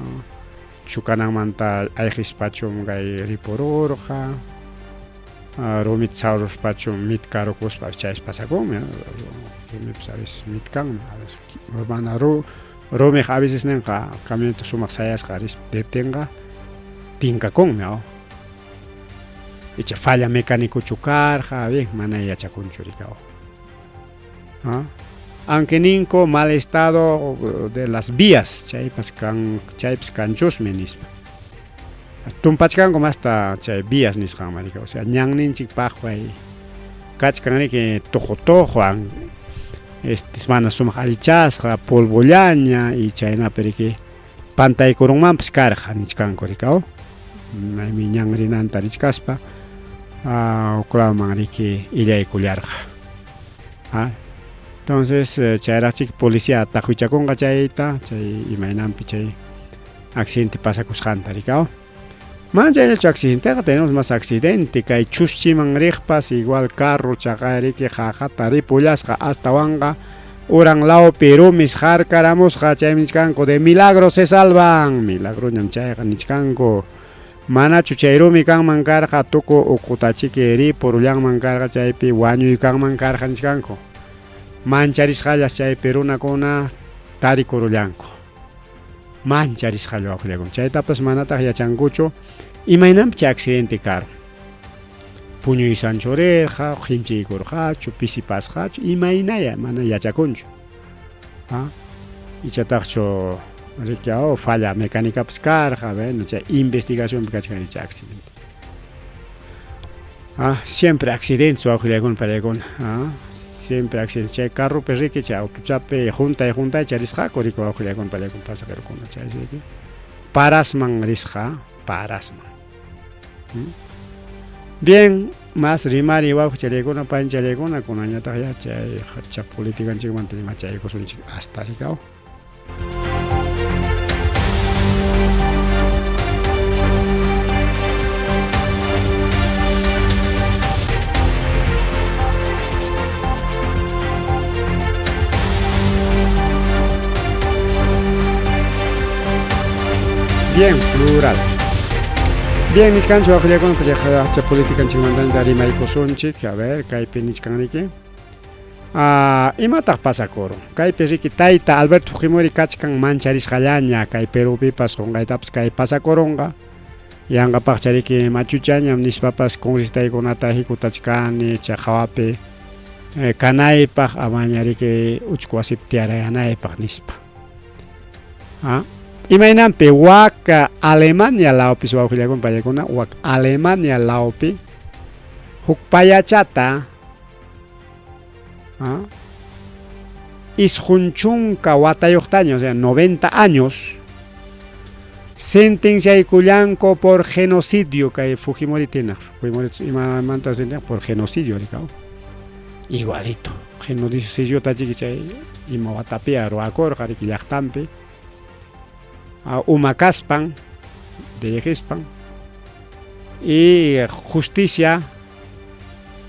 chukananmanta ayqispachum kay ripururqa, rumita sawruspachum mitkarukuspa chaypas pasakunmi, rumipas a veces mitkanmi, a veces mana rumiq a veces ninqa camioneta sumaq sayasqa riptinqa tinkakunmi aw. Icha falla mecanicochu karqa, bien mana yachakunchu riki aw. Aunque ninku mal estado de las vías, chaypas kan chaypas kanchusmi nispa. Tumpachkanku masta chay vías nisqanman riki, o sea ñanninchik paqway kachkan riki tuqu tuquwan este mana sumaq allichasqa polvollaña y chaynapi riki pantaykurunmanpas karqa nichkanku riki aw maymi ñan rinanta richkaspa huklawman riki illaykullarqa. Entonces chayraqchik policía taqwichakunqa chayta chay imaynanpi chay accidente pasakusqanta riki aw. Mana chayllachu accidenteqa, tenemos más accidente kay chuschiman riqpas igual carro chaqay riki qaqata ripullasqa astawanqa uran lawpi rumis harkaramusqa chaymi nichkanku de milagro se salvan, milagroñam chayqa nichkanku. Manachu chay rumi kanman karqa tuku ukutachiki ripurullanman karqa chaypi wañuy kanman karqa nichkanku. Mancharisqallas chaypi runakuna tarikurullanku. Mancharisqalla waqllakun. Chaytapas manataq yachankuchu imaynanpi chay accidente karun. Puñuysanchu rirqa, qhinchiykurqachu, pisipasqachu, imaynaya mana yachakunchu. Ha? Ichataqchu riki oh, falla mecanicapas karqa, bueno, chay investigacionpi kachkan chay accidente. Ah, siempre accidentes wawqillaykuna pariykuna. Ah, siempre accidentes. Chay carropi riki chay autochapi juntay juntay charisqaku riki wawqillaykuna pariykuna pasajerokuna chay riki. Parasman risqa, parasman. Bien, más rimari wawqichalaykuna panchalaykuna kunanñataq ya chay hacha politicanchikmanta rimachaykusunchik hasta rikaw. Bien, plural. Bien, nichkanchik waqllakuna hacha politicanchikmanta rimaykusunchik. A ver, kaypi nichkanriki. Ah, imataq pasakurun? Kaypi riki tayta Alberto Fujimori kachkan mancharisqallaña kay Perupipas qunqaytapas kay pasakurunqa. Yanqapaqcha riki machuchañam nispapas congrestaykunata hikutachkani chay hawapi eh, kanaypaq amaña riki uchku wasipi tiyarayanaypaq nispa. Ah, imaynanpi wak Alemania lawpis wawqillakuna payakuna wak Alemania lawpi huk payachata ¿Ah? Isqun chunka watayuqtaña, o sea, 90 años, sentenciaykullanku por genocidio kay Fujimori tinaq. Fujimori imamanta sentencia por genocidio rikaw. Igualito. Genocidio chiki chay ima watapia ruwakurqa riki llaqtanpi. Uma kaspan, dirigispan y justicia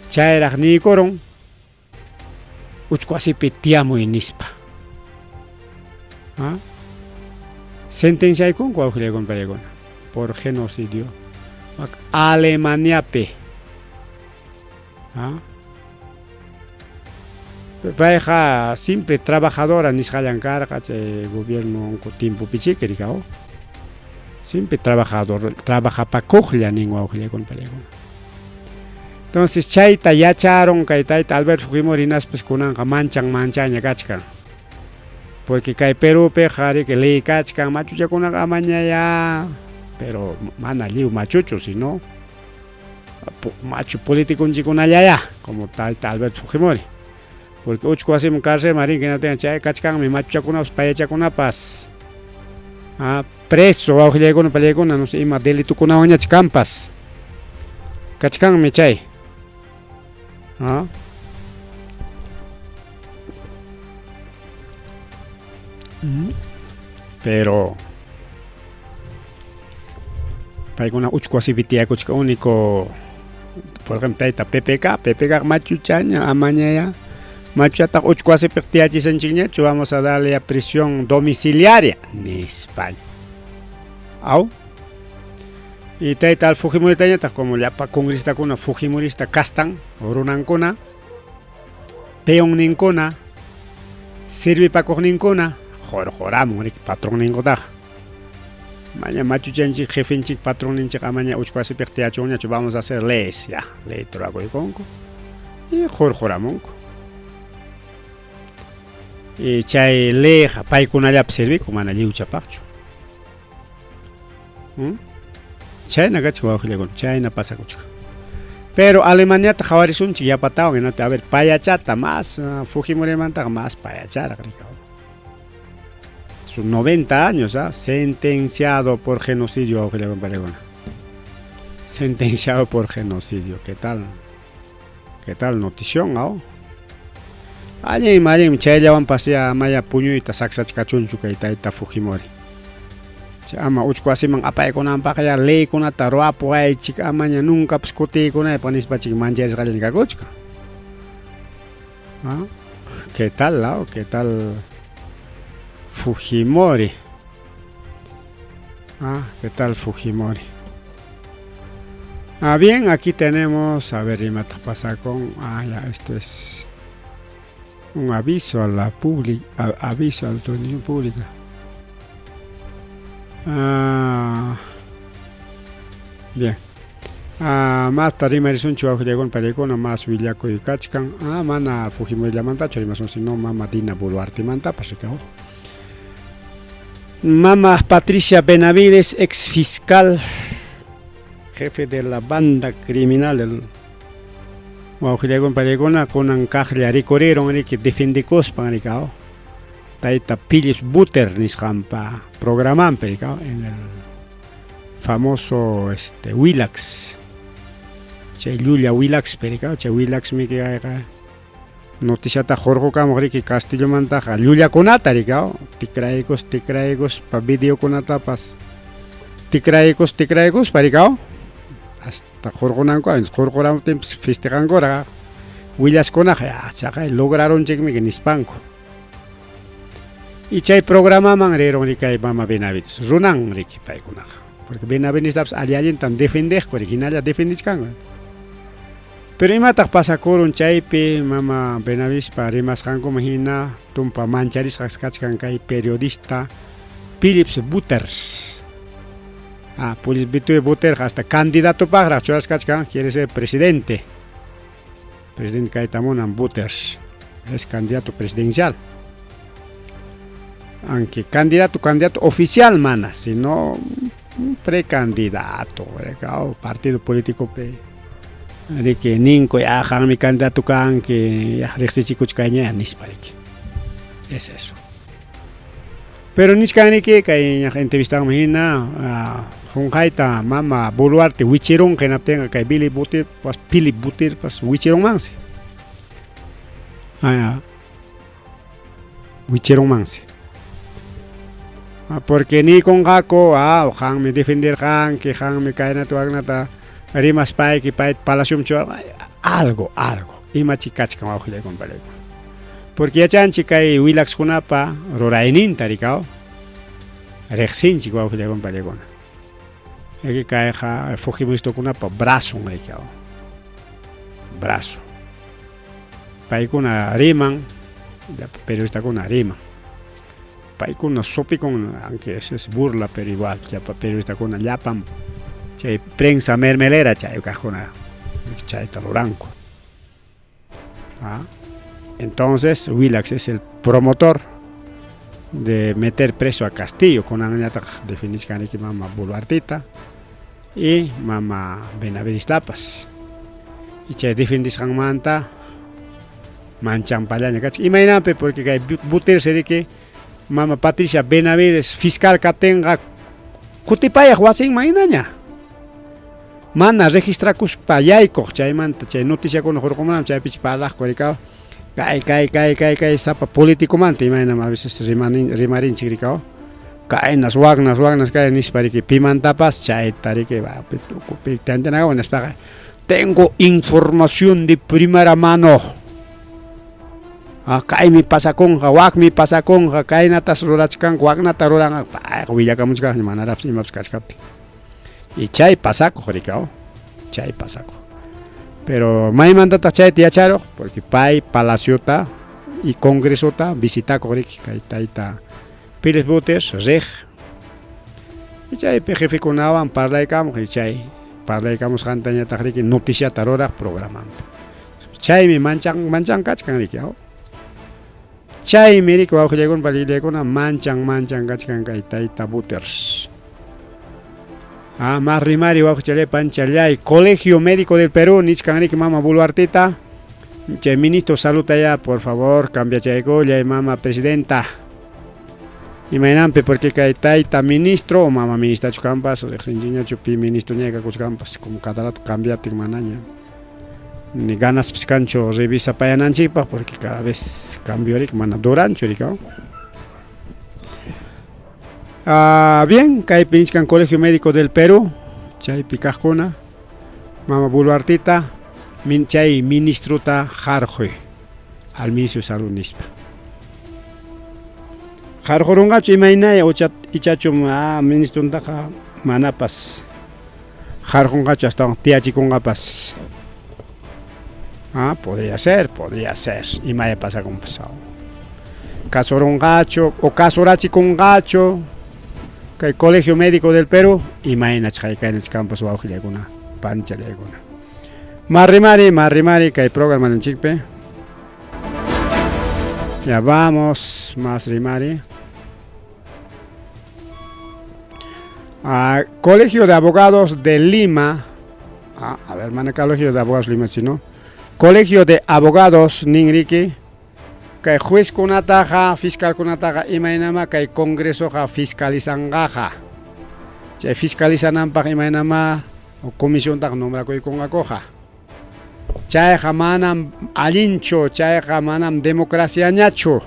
chayraq niykurun uchku wasipi tiyamuy nispa. ¿Ah? Sentenciaykunku wawqillaykuna paykuna por genocidio Alemaniapi. ¿Ah? Payqa simple trabajadora nisqallan karqa chay gobierno tiempopichiki rikaw. Simple trabajador, trabajapakuqlla nin wawqillaykuna paykuna. Entonces chayta yacharun kay tayta Alberto Fujimori hinaspas kunanqa manchan manchaña kachkan. Porque kay Perúpiqa riki ley kachkan machuchakunaqa amañaya, pero mana lliw machuchu, sino machu politiconchikunallaya, como tayta Alberto Fujimori. Porque uchku wasiman carcelman rin hinaptinqa chay kachkanmi machuchakunapas payachakunapas. Ah, preso wawqillaykuna pallaykuna no sé ima delitukunawanñach kanpas. Kachkanmi chay. Ah. Pero paykuna uchku wasipi tiyakuchka único por ejemplo tayta PPK, PPK machuchaña amañaya. Machuchataq uchku wasipiq tiyachisanchikñachu, vamos a darle a prisión domiciliaria, nispa. Aw? Y tayta al Fujimoritañataq como llapa congresistakuna Fujimorista kastan, runankuna, peonninkuna, sirvipakuqninkuna, qurquramun riki patronninkutaqa. Maña machuchanchik, jefenchik, patronninchik amaña uchku wasipiq tiyachunñachu, vamos a hacer leyes, ya, ley rurakuykunku. Y qurquramunku. Y chay leyqa paykunallapi sirvikun, mana lliwchapaqchu. Chayna kachka wawqillakuna, chayna pasakuchka. Pero Alemaniata qhawarisunchik yapatawan, hinata, a ver, payachata más Fujimorimantaqa más payacharaq rika. Sus 90 años, ¿ah? Sentenciado por genocidio, wawqillakuna paykuna. Sentenciado por genocidio, ¿qué tal? ¿Qué tal notición, ah? Allinmi, allinmi, chayllawanpas ya amaya puñuyta saksachkachunchu kay tayta Fujimori. Chay ama uchku wasiman apaykunanpaq ya leykunata ruwapuwaychik, amaña nuncapas kutiykunaypaq nispachik mancharisqallaña kakuchkan. ¿Ah? ¿Qué tal, ah? ¿Qué tal Fujimori? Ah, ¿qué tal Fujimori? Ah, bien, aquí tenemos, a ver, imataq pasa con, ah, ya, esto es un aviso a la pública, aviso a la televisión pública. Ah, bien. Ah, masta rimarisunchik wawqillakuna paykuna mas willakuy kachkan. Ah, mana Fujimorillamantachu rimasun, sino mama Dina Boluartemantapas rikaw. Mama Patricia Benavides, ex fiscal, jefe de la banda criminal del wawqillakuna paykuna kunan kaqlla rikuriron riki defendikuspan rikaw. Tayta Phillips Butter nisqanpa programanpi rikaw en el famoso este Willax. Chay llulla Willax rikaw, chay Willaxmi kayqa noticiata hurqukamuq riki Castillomantaqa llullakunata rikaw, tikraykus tikraykuspa videokunatapas tikraykus tikraykuspa rikaw, hasta hurqunanku hurquramuptinpas festejankuraq willaskunaqa ya chaqay lograrunchikmi nispanku. Y chay programaman riron rikay mama Benavides, runan riki paykunaqa, porque Benavidestapas alli allintam defendeqku riki, hinalla defendichkanku. Pero imataq pasakurun chaypi mama Benavidespa rimasqankuman hina tumpa mancharisqas kachkan kay periodista Phillips Butters. Ah, Phillips Butters hasta candidatopaqraq churasqa kachkan, quiere ser presidente. Presidente kayta munan Butters, es candidato presidencial. Aunque candidato, candidato oficial mana, sino un precandidato, partido político pe riki ninku ya qanmi candidato kanki ya riqsichikuchkayña nispa riki. Es eso. Pero nichkan riki kay entrevistanman hina qunqayta mama Boluarte wichirunqa hinaptinqa kay Billy Butter pas Philip Butter pas wichirunmansi. Ah, wichirunmansi. Ah, porque nikunqaku, ah, qanmi defenderqanki, qanmi kaynata waknata rimaspayki payta palacioman algo, algo, imachi kachkan wawqillaykuna palaykuna. Porque yachanchik kay wilaxkunapa rurayninta rikaw, riqsinchik wawqillaykuna palaykuna. Riki kayqa fujimoristakunapa brazon rikaw, brazo. Paykuna riman, periodistakuna riman. Paykuna supikun, aunque es burla, pero igual, llapa periodistakuna llapan chay prensa mermelera chay kaqkuna chayta ruranku. ¿Ah? Entonces, Willax es el promotor de meter preso a Castillo, con añataq defendichkaniki mama Boluartita y mama Benavides tapas. Y chay defendisqanmanta manchanpallaña kachkan. Imaynanpi, porque kay Butter riki mama Patricia Benavides fiscal kaptinqa kutipayaq wasinman hinaña. Mana registrakuspa yaykuq chaymanta chay noticiakuna hurqumunam chaypichi parlaqku rikaw. Kay kay kay kay kay sapa politicomanta imaynam a veces rimarinchik rikaw. Kaynas waknas waknas kay nispa riki pimantapas chayta riki tukupi tantanaqa nispaqa tengo información de primera mano. Ah, kaymi pasakunqa, wakmi pasakunqa, kaynatas rurachkanku, waknata ruranqa, payqa willakamuchkaqña manaraqpas imapas kachkaptin. Y chay pasakuq rikaw, chay pasakuq. Pero maymantataq chayta yacharuq? Porque pay palaciota y congresota visitakuq riki kay tayta Pérez Buters riq. Y chaypi jefekunawan parlaykamuq y chay parlaykamusqantañataq riki noticiata ruraq programanpi. Chaymi manchan manchan kachkan riki aw. Chaymi riki wawqillaykuna panillaykuna manchan manchan kachkan kay tayta Buters. Ah, más rimari wawqichallay panchallay Colegio Médico del Perú nichkan riki mama Boluarteta. Chay ministro salud ya por favor cambiachaykullay mama presidenta. Imaynanpi porque kay tayta ministro o mama ministrachu kanpas riqsinchikñachu pi ministroña kakuchkanpas como cada rato cambiaptin manaña. Ni ganaspis kanchu revisapayananchikpaq porque cada vez cambio riki mana duranchu riki. Ah, bien, kaypi nichkan Colegio Médico del Perú, chaypi kaqkuna, mama Boluartita, min, chay ministrota harquy al ministro de salud nispa. Harqurunqachu imaynaya ichachu ah, ministrontaqa manapas harqunqachu astawan tiyachikunqapas. Ah, podría ser, podría ser. Imaya pasakunpas. Kasurunqachu o kasurachikunqachu kay Colegio Médico del Perú imaynach hayk'aynach wawqillaykuna panchallaykuna. Marrimari, marrimari kay programanchikpi. Ya vamos, más rimari. Ah, Colegio de Abogados de Lima. Ah, a ver, mana Colegio de Abogados Lima, si no. Colegio de Abogados ninriki. Kay juezkunataqa, fiscalkunataqa imaynama kay congresoqa fiscalizanqaqa. Chay fiscalizananpaq imaynama comisiontaqa nombrakuykunqakuqa. Chayqa manam allinchu, chayqa manam democraciañachu.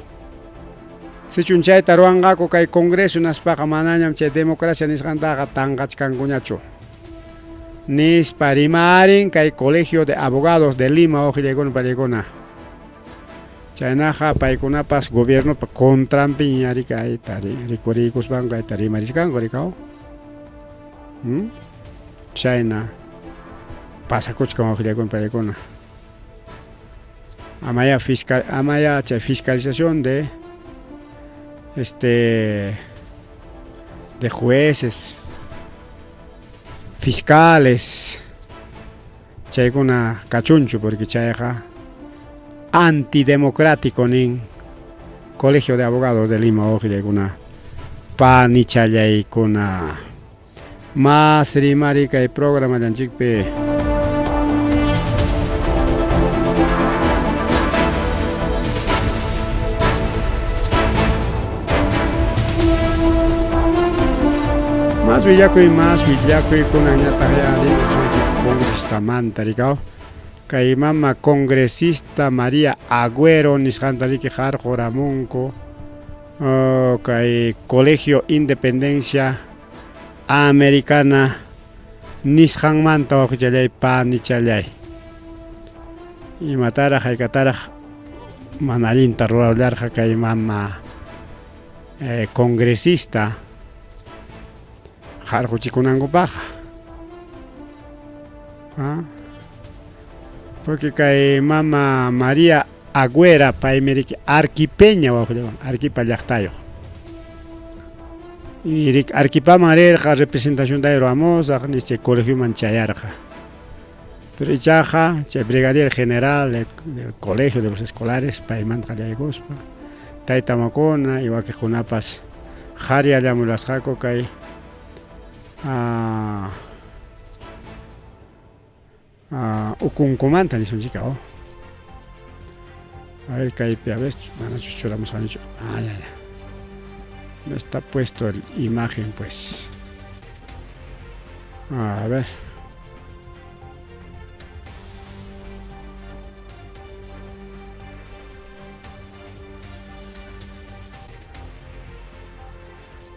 Sichun chayta ruwanqaku kay congreso naspaqa manañam chay democracia nisqantaqa tanqachkankuñachu. Nispa rimarin kay Colegio de Abogados de Lima wawqillaykuna pallaykuna. Chaynaqa paykunapas gobiernopa contranpiña kayta rikuriykuspanku kayta rimarichkanku rikaw. Chayna pasakuchkan wawqillaykuna pallaykuna. Amaya fiscal amaya chay fiscalización de este de jueces fiscales chaykuna kachunchu porque chayqa antidemocrático nin Colegio de Abogados de Lima wawqillaykuna panichallaykuna. Más rimari kay programallanchikpi. Más willakuy, más willakuy kunanñataq ya rimasunchik congresistamanta rikaw. Kay mama congresista María Agüero nisqanta riki harquramunku oh, kay Colegio Independencia Americana nisqanmanta wawqichallay panichallay. Imataraq haykataraq mana allinta rurallarqa kay mama congresista harquchikunankupaqqa. Ah. Porque kay mama María Agüera paymi riki Arquipeña wawqillawan, Arquipa llaqtayuq. Y riki Arquipaman rirqa representacionta ruwamusaq nispa chay colegioman chayarqa. Pero ichaqa chay brigadier general del colegio de los escolares paymanta qallaykuspa tayta mamakuna y wakiqkunapas qhariyallamulasqaku kay ukunkumanta nisunchik oh. A ver kaypi a ver manachus churamusqanichu. Ah, ya, ya. No está puesto el imagen pues. A ver.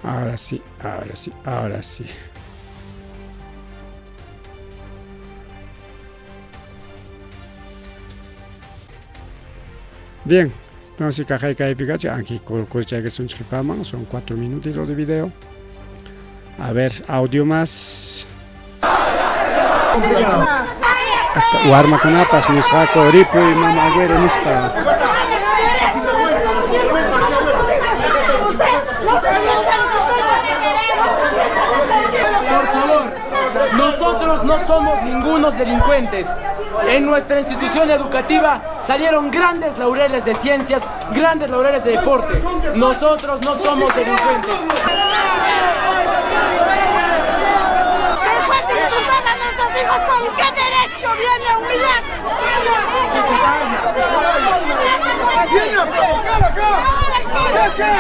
Ahora sí, ahora sí, ahora sí. Bien, Entonces kaqay kaypi kachi anki kurchaykasunchik qipaman, son 4 minutitos de video. A ver, audio más. Hasta warmakunapas nisqaku ripuy mama Agüero nispa. Por favor, nosotros no somos ningunos delincuentes. En nuestra institución educativa salieron grandes laureles de ciencias, grandes laureles de deporte. Nosotros no somos delincuentes. Después de insultar a nuestros hijos, ¿con qué derecho viene a humillar? ¡Viene a provocar acá! ¿Qué qué?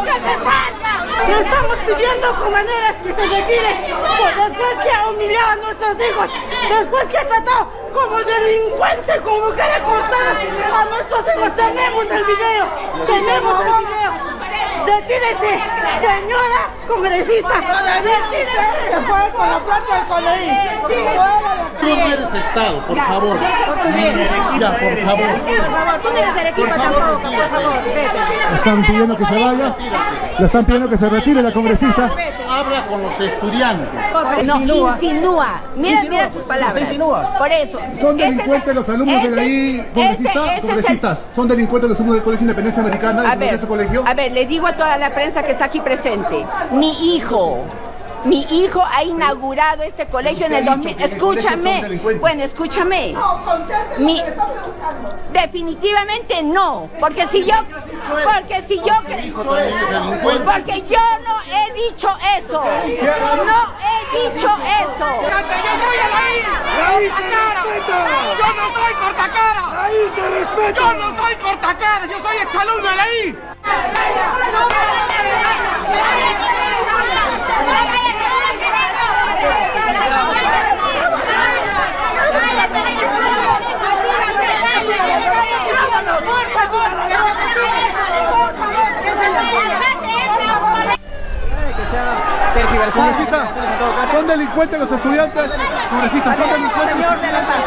¡Que se salga! Le estamos pidiendo con maneras que se retire, por después que ha humillado a nuestros hijos, después que ha tratado como delincuente, como mujer acosada a nuestros hijos. Tenemos el video, tenemos el video. Retírese, señora congresista. Retírese. Se fue con la plata del colegio. Tú no eres Estado, por favor. Ya, por favor. Tú no eres del equipo tampoco, por favor. Vete. Están pidiendo que se vaya. Le están pidiendo que se retire la congresista. Habla con los estudiantes. No, insinúa. Mira, mira tus palabras. insinúa. Por eso. Son Ese es delincuentes el- los alumnos de ese- ahí, congresista, ese- ese es el- congresistas. Son delincuentes los alumnos del Colegio Independencia Americana, A de ver, ese colegio. a ver, le digo a toda la prensa que está aquí presente. Mi hijo, mi hijo ha inaugurado este colegio en Usted el ha dicho 2000. que en el colegio son Escúchame. delincuentes. Bueno, escúchame. Mi, definitivamente no, porque si yo, porque si yo, porque yo no he dicho eso, no he dicho eso. ¡Yo soy Alain! ¡Cortacara! ¡Yo no soy cortacara! ¡Ahí se respeta! ¡Yo no soy cortacara! ¡Yo soy exalumno de Alain! Congresista, son delincuentes los estudiantes. Congresista, son delincuentes los estudiantes.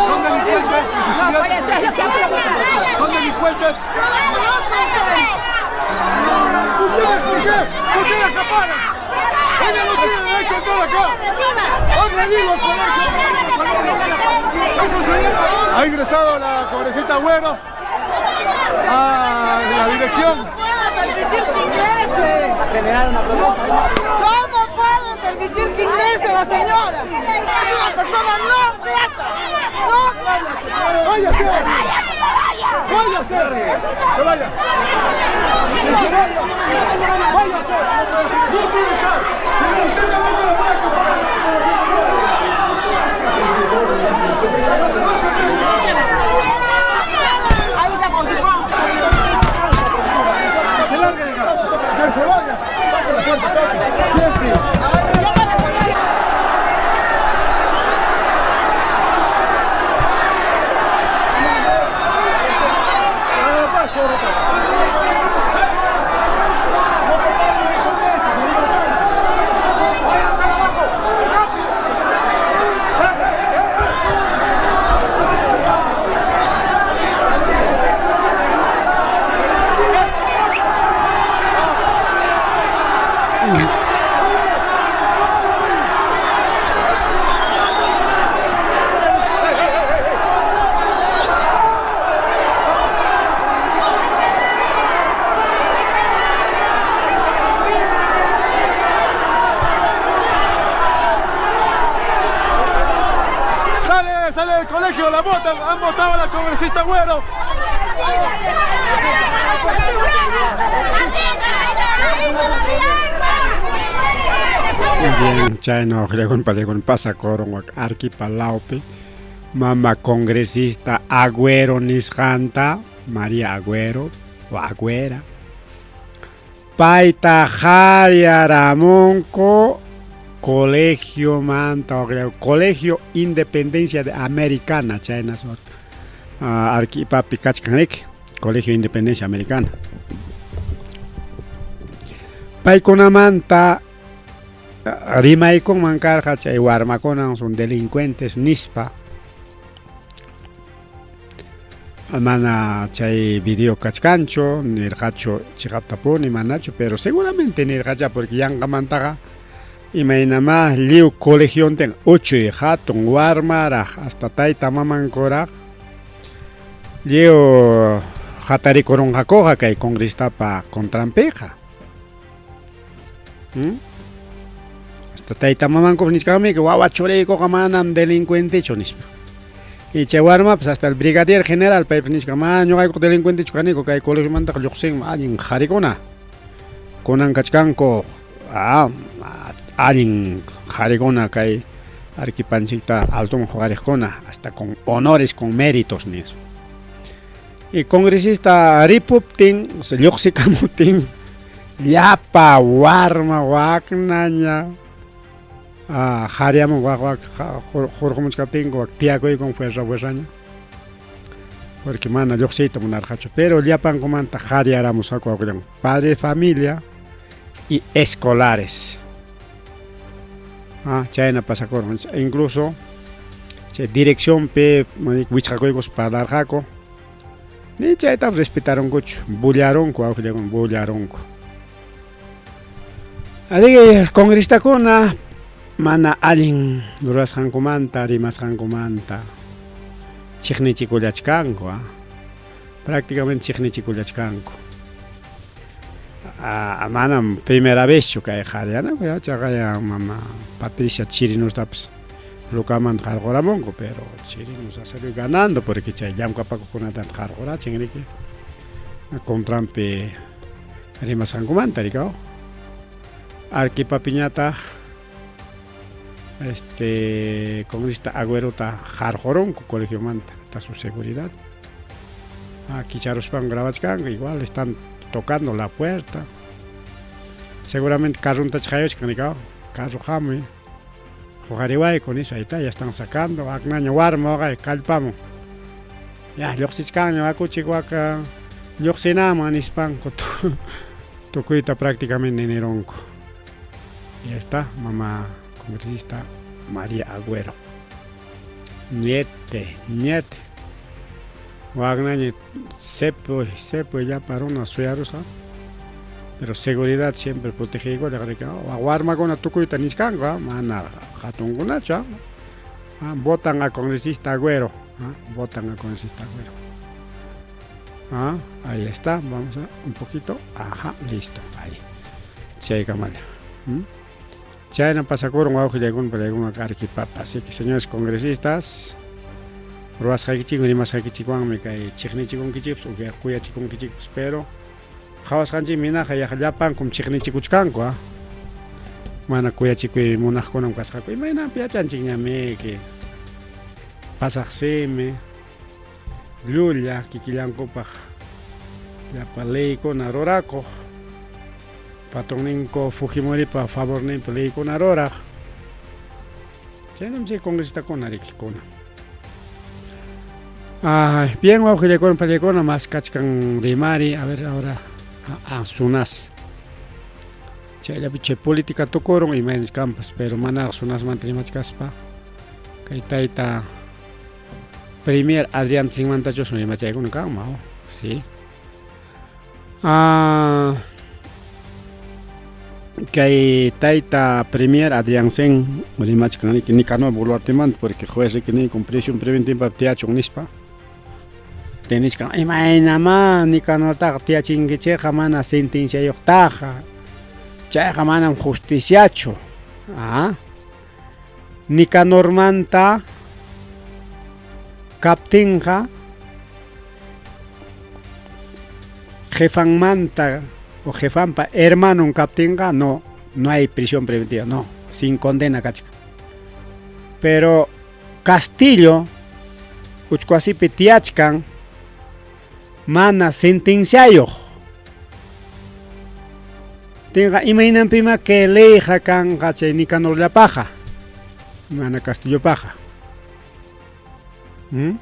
Son delincuentes los estudiantes. Son delincuentes. ¿Ustedes por qué? ¿Por qué la acaparan? Ella no tiene derecho a entrar acá. ¡Han venido al colegio! ¡Eso se llama! Ha ingresado la congresista Agüero a la dirección. permitir que ingrese? ¿Cómo puede permitir que ingrese la señora? Es una persona no grata. No grata. ¡Váyase! ¡Vaya, que se vaya! ¡Váyase! ¡Se vaya! ¡Se vaya! ¡Váyase! ¡No puede estar! ¡Señor, usted tampoco la puede comparar! Ahí está con su ¡Se largue de acá! ¡Que se vaya! ¡Toque la puerta, toque! ¡Sale, sale del colegio! ¡La botan! ¡Han votado a la congresista Agüero! Bien, chayna uqllakun pallaykuna pasakurun wak Arquipa lawpi mama congresista Agüero nisqanta María Agüero o Agüera payta qaryaramunku colegio manta Colegio Independencia de Americana chayna Arquipapi kachkan riki Colegio Independencia Americana paykunamanta rimaykunman karqa chay warmakunan son delincuentes nispa. Mana chay video kachkanchu, nirqachu chiqaptapuni manachu, pero seguramente nirqachá porque yanqamantaqa imaynamá lliw colegiontin uchuy hatun warmaraq hasta tayta mamankuraq lliw hatarikurunqakuqa kay congrestapa contranpiqa. ¿Mm? Hasta tayta mamankupas nichkanmi wawa churiykuqa manam delincuentechu nispa. Y chay warmapas hasta el brigadier general paypas nichkan mana ñuqaykuqa delincuentechu kaniku kay colegiomantaqa lluqsinman allin qharikuna. Kunan kachkanku ah, allin qharikuna kay Arequipanchikta altoman huqariqkuna hasta con honores con méritos nispa. Y congresista ripuptin, lluqsikamuptin llapa warma waknaña ah, qhariyamun wak wak hurqumuchkaptinku wak tiyakuykun fuerza fuerzaña porque mana lluqsiyta munarqachu pero llapankumanta qhariyaramusqaku wawqillan padre de familia y escolares ah, chayna pasakurqan incluso chay direccionpi wichqakuykus parlarqaku ni chaytapas respetarunkuchu bullarunku wawqillakuna bullarunku así que congresistakuna mana allin rurasqankumanta rimasqankumanta chiqnichikullachkanku ah. Prácticamente chiqnichikullachkanku ah, manam primera vezchu kay qhariyanaku chaqaya mama Patricia Chirinustapas Lucamanta qarquramunku pero Chirinos ha salido ganando porque chay llamkapakuqkunata qarqurachin riki contranpi rimasqankumanta rikaw Arquipapiñataq este congresista Agüerota qarqurunku colegiomanta hasta su seguridad ah, kicharuspan grabachkanku igual están tocando la puerta seguramente carrontach qayuchkan rikaw carro hamuy Huqariwayku nispa ahí está, ya están sacando, aknaña warma waqay kallpamun. Ya lluqsichkanña wakuchik waka lluqsinaman nispanku tukuyta prácticamente nirunku. Y ahí está, mama congresista María Agüero. Ñete, ñete. Waknaña cepo, cepo llapa runa suyarusqa. Pero seguridad siempre protegiykulla riki. Warmakuna tukuyta nichkanku, mana hatunkunachu. Ah, votan a congresista Agüero. Votan a congresista Agüero. Ah, ahí está, vamos a un poquito. Ajá, listo, ahí. Chaykamalla. ¿Mm? Chayna pasakurun wawqillaykuna pallaykuna Arequipapa. Así que señores congresistas, ruwasqaykichikwan rimasqaykichikwanmi kay chiqnichikunkichikpas o kuyachikunkichikpas, pero qhawasqanchikmi hinaqa yaqa llapankum chiqnichikuchkanku, ah. Mana kuyachikuy munaqkunam kasqaku. Imaynanpi yachanchikñamiki pasaq simi, llulla kikillankupaq llapa leykuna rurakuq, patronninku Fujimoripa favorninpi leykuna ruraq. Chaynam chay congresistakuna rikikuna. Ay, bien wawqillaykuna pallaykuna mas kachkan rimari, a ver ahora ah, Sunas. Chayllapi chay política tukurun imaynas kanpas, pero manaraq Sunasmanta rimachkaspa kay tayta Premier Adrián Tzinmantachusmi rimachaykuna kanman, oh, sí. Ah, kay tayta Premier Adrianzen rimachkan riki Nicanor Boluartemanta porque juez riki niykun prisión preventiva tiyachun nispa. Tenichkan imaynamá Nicanortaqa tiyachinkichikqa mana sentenciayuqtaqa chayqa manam justiciachu. Ah, Nicanormanta kaptinqa jefanmanta o jefanpa hermanon kaptinqa no, no hay prisión preventiva, no, sin condena kachkan. Pero Castillo uchkuwasipi tiyachkan mana sentenciayuq. Tinqa imaynanpima kay leyqa kanqa chay Nicanorllapaqqa, mana Castillopaqqa. ¿Mm?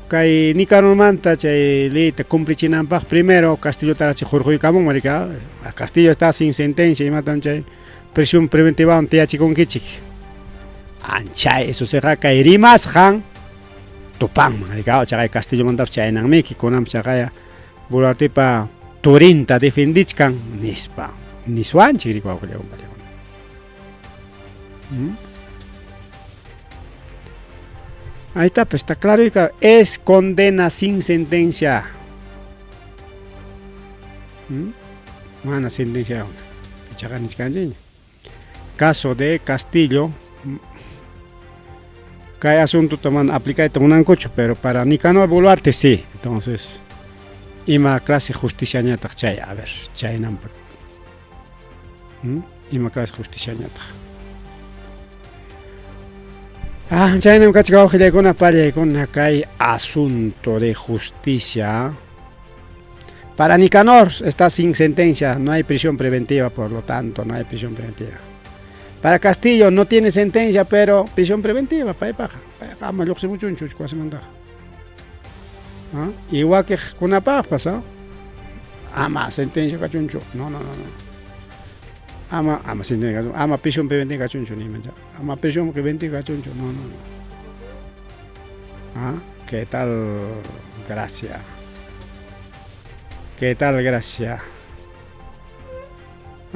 Kay Nicanormanta chay leyta cumplichinanpaq primero Castillotaraqchi hurquykamun, marica. Castillo está sin sentencia, imatam chay prisión preventivawan tiyachikunkichik. Anchay, eso será kay rimasqan. Tupanman rikaw chaqay Castillomantapas chaynanmiki kunanpas chaqaya Boluartepa turinta defendichkan nispa niswanchik riki wawqillakuna payllakuna. ¿Mm? Ahí está, pues está claro, es condena sin sentencia. ¿Mm? Mana sentencia. Ichaqa nichkanchikña. Caso de Castillo. Kay asuntota mana aplicayta munankuchu, pero para Nicanor Boluarte sí. Entonces, ima clase justiciañataq chay? A ver, chaynampa. ¿Mm? Ima clase justiciañataq? Ah, chaynam kachka wawqillaykuna, pallaykuna kay asunto de justicia. Para Nicanor está sin sentencia, no hay prisión preventiva, por lo tanto, no hay prisión preventiva. Para Castillo no tiene sentencia, pero prisión preventiva, paypaqa. Payqa ama lluqsimuchunchu wasimantaqa. ¿Ah? Y wakiqkunapaqpas, ¿ah? Ama sentencia kachunchu. No, no, no, no. Ama, ama sentencia kachunchu. Ama prisión preventiva kachunchu, nimancha. Ama prisión preventiva kachunchu. No, no, no. ¿Ah? ¿Qué tal? Gracia. ¿Qué tal? Gracia.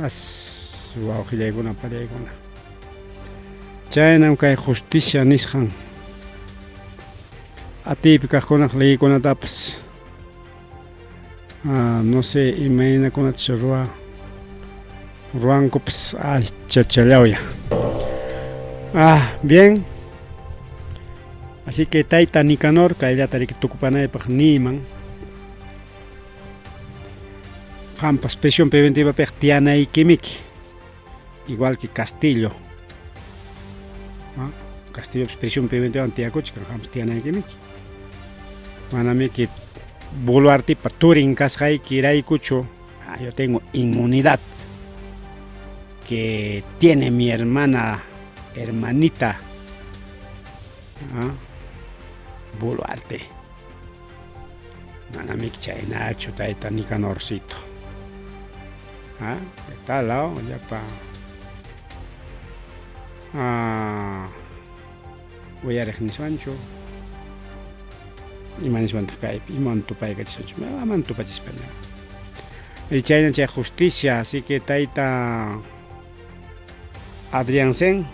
As wawqillaykuna pallaykuna. Chaynam kay justicia nisqan atiypi kaqkunaq leykunatapas ah, no sé imaynakunachus ruwa ruwankupas ay chachallawya. Ah, bien. Así que tayta Nicanor kayllata riki tukupanaypaq niyman. Qampas prisión preventivapiqa tiyanaykimiki. Igual que Castillo. ¿Ah? Castillo prisión preventiva tiyakuchkan, qampas tiyanaykimiki. Manamiki Boluartepa turin kasqaykiraykuchu, ah, yo tengo inmunidad que tiene mi hermana, hermanita, ¿ah? Boluarte. Manamiki chaynachu tayta Nicanorcito. ¿Ah? ¿Qué tal, oh? Llapa. Ah, uyariq niswanchu. Ima niswantaq kaypi, iman tupaykachiswanchu, aman tupachispaña. Y chayna chay justicia, así que tayta Adrianzen,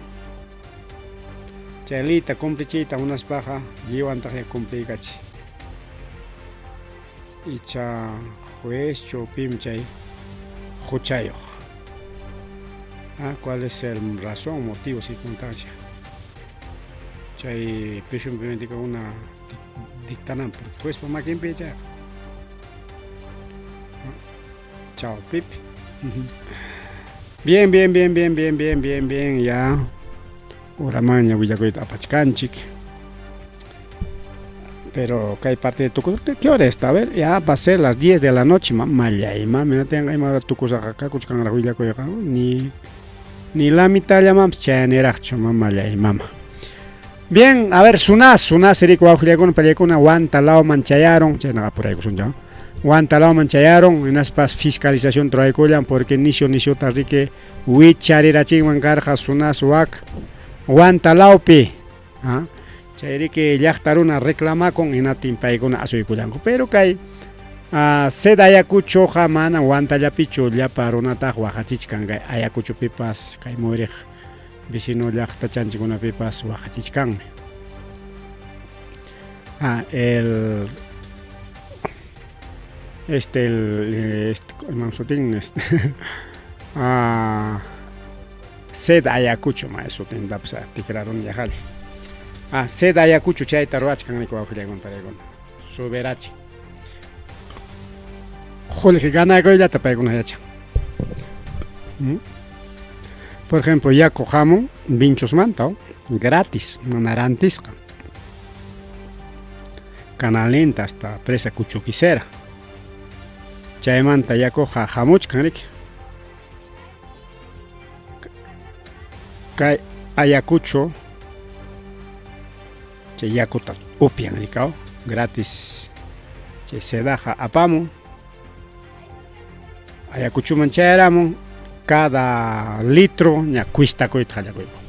chay leyta cumplichiyta munaspaqa lliwantaqya cumpliykachi. Icha juezchu pim chay huchayuq. Ah, ¿cuál es el razón, motivo, circunstancia? Chay prisión preventiva una dictanan, porque juezpa makinpi chayqa. Chao, Pipi. Bien, bien, bien, bien, bien, bien, bien, bien, ya. Uramanña willakuyta apachkanchik. Pero kay parte de tuku, ¿qué hora está? A ver, ya va a ser las 10 de la noche, mamallay, mami, no tengo ima hora tukusaqa kakuchkanraq willakuyqa, ni ni la mitad llamanpas chayaniraqchu, mamallay, mama. Bien, a ver, Sunas, Sunas, riku wawqillaykuna, pallaykuna, Huanta lawman chayaron, chaynaqa apuraykusunchik, Huanta lawman chayaron, hinaspas fiscalización ruraykullan, porque nisyu nisyuta riki wicharirachinman karqa Sunas wak Huanta lawpi. ¿Ah? Chay riki llaqta runa reclamakun, hinaptin paykuna asuykullanku. Pero kay ah, sed Ayacuchoqa mana Huantallapichu llapa runataq waqachichkan, kay Ayacuchopipas, kay muyriq vecino llaqta chanchikunapipas waqachichkanmi. Ah, el este el este imam sutin este ah sed Ayacucho ma sutintapas tikraruni yaqali. Ah, sed Ayacucho chayta ruwachkan niku wawqillaykuna paykuna. Suberachi. Qullqi ganakuyllata paykuna yachan. ¿Mm? Por ejemplo, yaku hamun Vinchosmanta, oh, gratis, mana rantisqa. Canalninta hasta presa Cuchuquicera. Chaymanta yakuqa hamuchkan riki. Kay Ayacucho chay yakuta upyan rikaw gratis. Chay sedaqa apamun Ayacuchoman chayaramun cada litro ña cuistakuyta qallakuyku.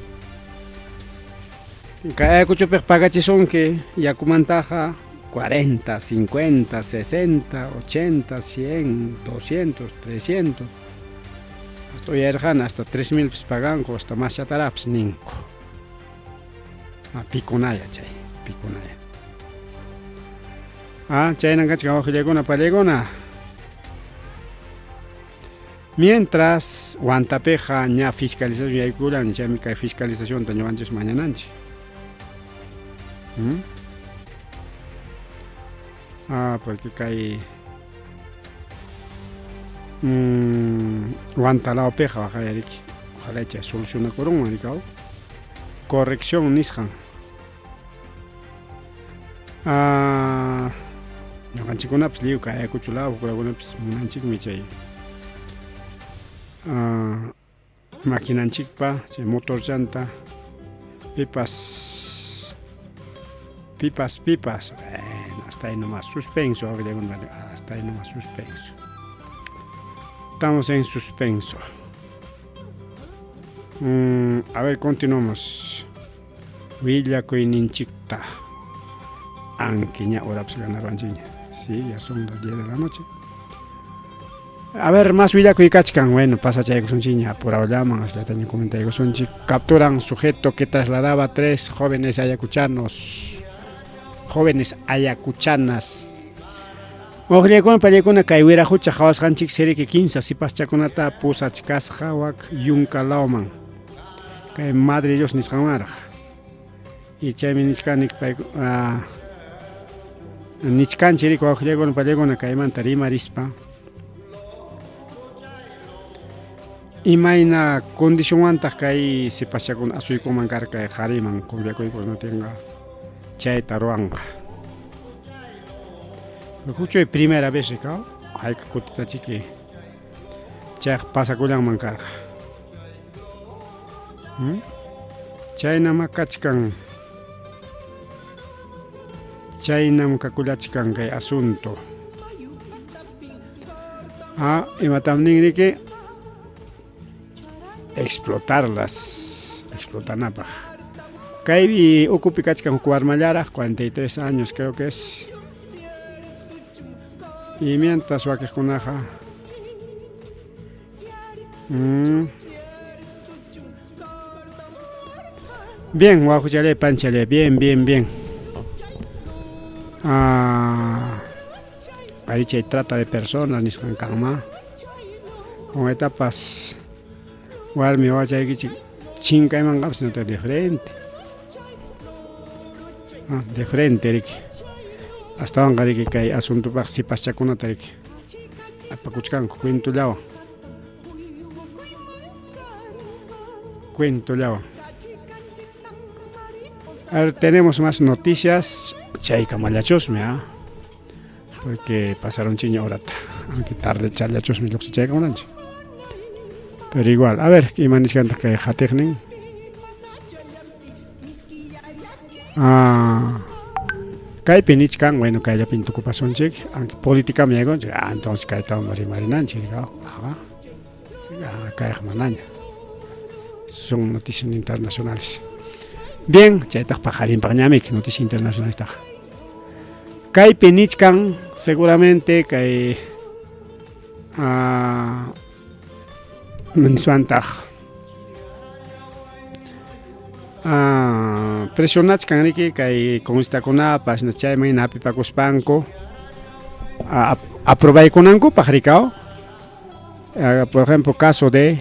Kay Ayacuchopiqa pagachisunki yakumantaqa 40, 50, 60, 80, 100, 200, 300. Hasta uyarirqani hasta 3000 pis paganku, hasta masllataraqpis ninku. Ah, pikunaya chay, pikunaya. Ah, chaynan kachkan wawqillaykuna, pallaykuna. Mientras Huantapiqa ña fiscalización yaykullan, chaymi kay fiscalizacionta ñuqanchis mañananchik. ¿Mm? Ah, porque kay mmm, Huanta lawpiqa waqaya riki, ojalá chay solucionakurunman rikaw. Corrección nisqan. Ah, ñuqanchikkunapas lliw kay Ayacucho law hukkunapis munanchikmi chay ah, maquinanchikpa chay motorchanta pipas pipas pipas bueno, hasta ahí nomás suspenso hasta ahí nomás suspenso estamos en suspenso mm, a ver continuamos Willakuyninchikta anki ña horapas ganarwanchikña. Sí, ya son las 10 de la noche. A ver, más willakuy kachkan. Bueno, pasachaykusunchikña apurawllaman, asllataña comentaykusunchik. Capturan sujeto que trasladaba tres jóvenes ayacuchanos. Jóvenes ayacuchanas. Wawqillaykuna pallaykuna kay wiraqucha qhawasqanchik siriki kimsa sipaschakunata pusachkasqa wak yunka lawman. Kay Madre Dios nisqanwanraq. Y chaymi nichkani pay nichkanchik riki wawqillaykuna pallaykuna kaymanta rimarispa. Imayna condicionwantaq kay sipaschakuna asuykunman karqa kay qhariman confiakuykunatinqa chayta ruwanqa. Huchuy primera vez rikaw hayka kutitachiki chayqa pasakullanman karqa. ¿Mm? Chaynama kachkan. Chaynam kakullachkan kay asunto. Ah, imatam nin riki? Explotarlas, explotanapaq. Kaypi ukupi kachkan huk warmallaraq, 43 años creo que es. Y mientras wakiqkunaqa mm. Bien, wahuchalay, panchalay, bien, bien, bien. Ah, chay trata de personas nisqan kanman. Etapas warmi wawachaykichik chinkaymanqapas de frente. Ah, de frente riki. Astawanqa riki kay asuntupaq sipaschakunata riki apakuchkanku cuentollawan. Cuentollawan. A ver, tenemos más noticias. Chaykamallachusmi, ¿ah? Porque pasaron chiña horata. Aunque tarde challachusmi lluqsichaykamunanchik. Pero igual, a ver, ima nichkantaq kay qatiqnin. Ah, kaypi nichkan, bueno, kayllapin tukupasunchik, aunque politicaman yaykunchik, ah, entonces kaytawan rimarinanchik, ah, kayqa manaña. Son noticias internacionales. Bien, chaytaq paqarinpaqñamik noticias internacionales. Kaypi nichkan seguramente kay ah, niswantaq ah, presionachkan riki kay congresitakunapas chayman hina hapipakuspanku ah, aprobaykunankupaq rikaw. Ah, por ejemplo, caso de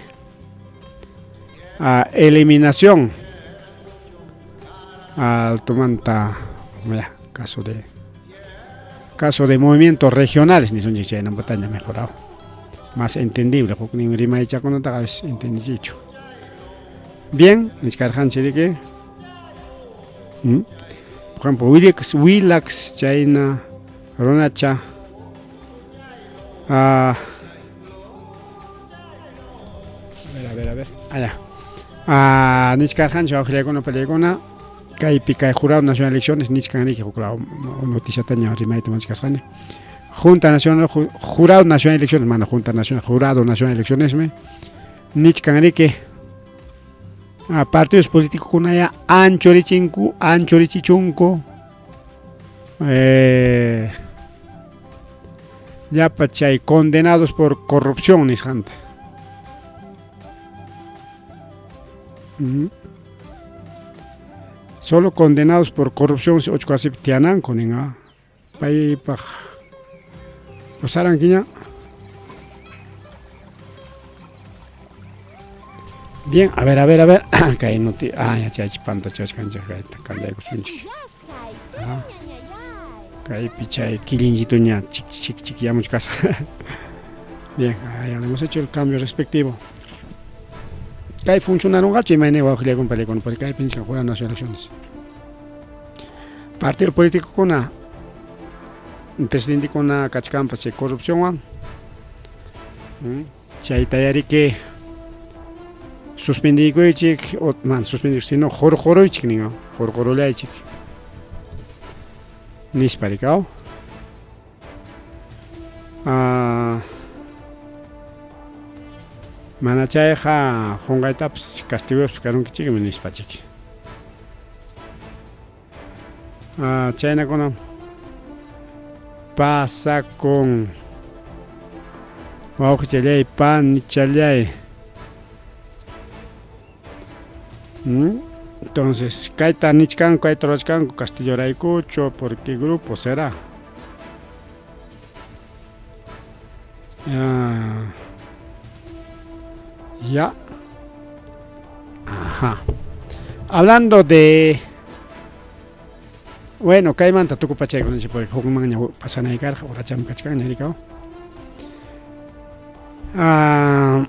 ah, eliminación altomanta caso de movimientos regionales nisunchik chaynampataña mejorado más entendible huknin rimaychakunataqa a veces entendichichu. Bien, nichkarqanchik riki. ¿Mm? Por ejemplo, Willax, Willax chayna runacha ah, a ver, a ver, a ver, allá. Ah, nichkarqanchik wawqillaykuna pallaykuna kaypi kay Jurado Nacional de Elecciones nichkan riki huk law noticiataña rimayta munachkasqani. Junta Nacional, Jurado Nacional de Elecciones, mana Junta Nacional, Jurado Nacional de Eleccionesmi nichkan riki. Partidos políticokunaya anchurichinku, anchurichichunku. Eh, llapa chay condenados por corrupción nisqanta. Solo condenados por corrupción uchkuwasipi tiyananku nin paypaq pusarankiña. Bien, a ver, a ver, a ver. Kay noti ah, ya chaychi pantachachkanchik kayta cambiaykusunchik. Ah. Kaypi chay killinchituña chik chik chik yamuchkasqa. Bien, ah, ya le hemos hecho el cambio respectivo. Kay funcionarunqachu imayna wawqillaykunpa pallaykuna porque kaypi nichkan Jurado Nacional de Elecciones. Partido políticokuna presidentekuna kachkanpas chay corrupcionwan chaytayariki suspendiykuychik o man suspendiykuy sino hurquruychik nin hurqurullaychik nispa rikaw ah, mana chayqa qunqaytapas castigoyuqpas karunkichikmi nispa chik ah, chaynakuna pasakun wawqichallay panichallay ¿Mm? Entonces, kayta nichkanku, kayta rurachkanku Castilloraykuchu, ¿por qué grupo será? Ah, ya. Ajá. Hablando de bueno, kaymanta tukupachaykunanchik porque hukmanña pasanay karqa, horacham kachkanña rikaw. Ah,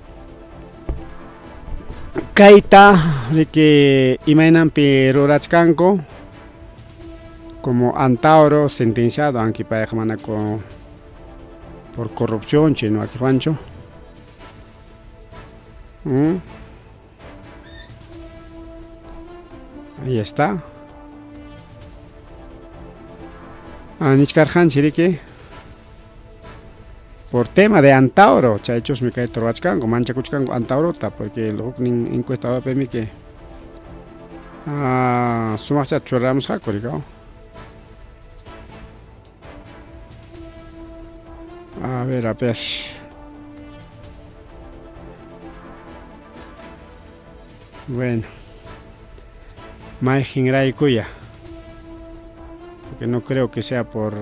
kayta riki imaynanpi rurachkanku como Antauro sentenciado aunque payqa mana con por corrupción chino aquí Juancho. ¿Mm? Ahí está. Ah, nichkarqanchik riki por tema de Antauro, chaychusmi kayta ruwachkanku, manchakuchkanku Antaurota, porque huknin encuestadorpimi que ah, sumaqchata churaramusqaku rikaw. A ver, a ver. Bueno. Mayqinraykuya. Porque no creo que sea por...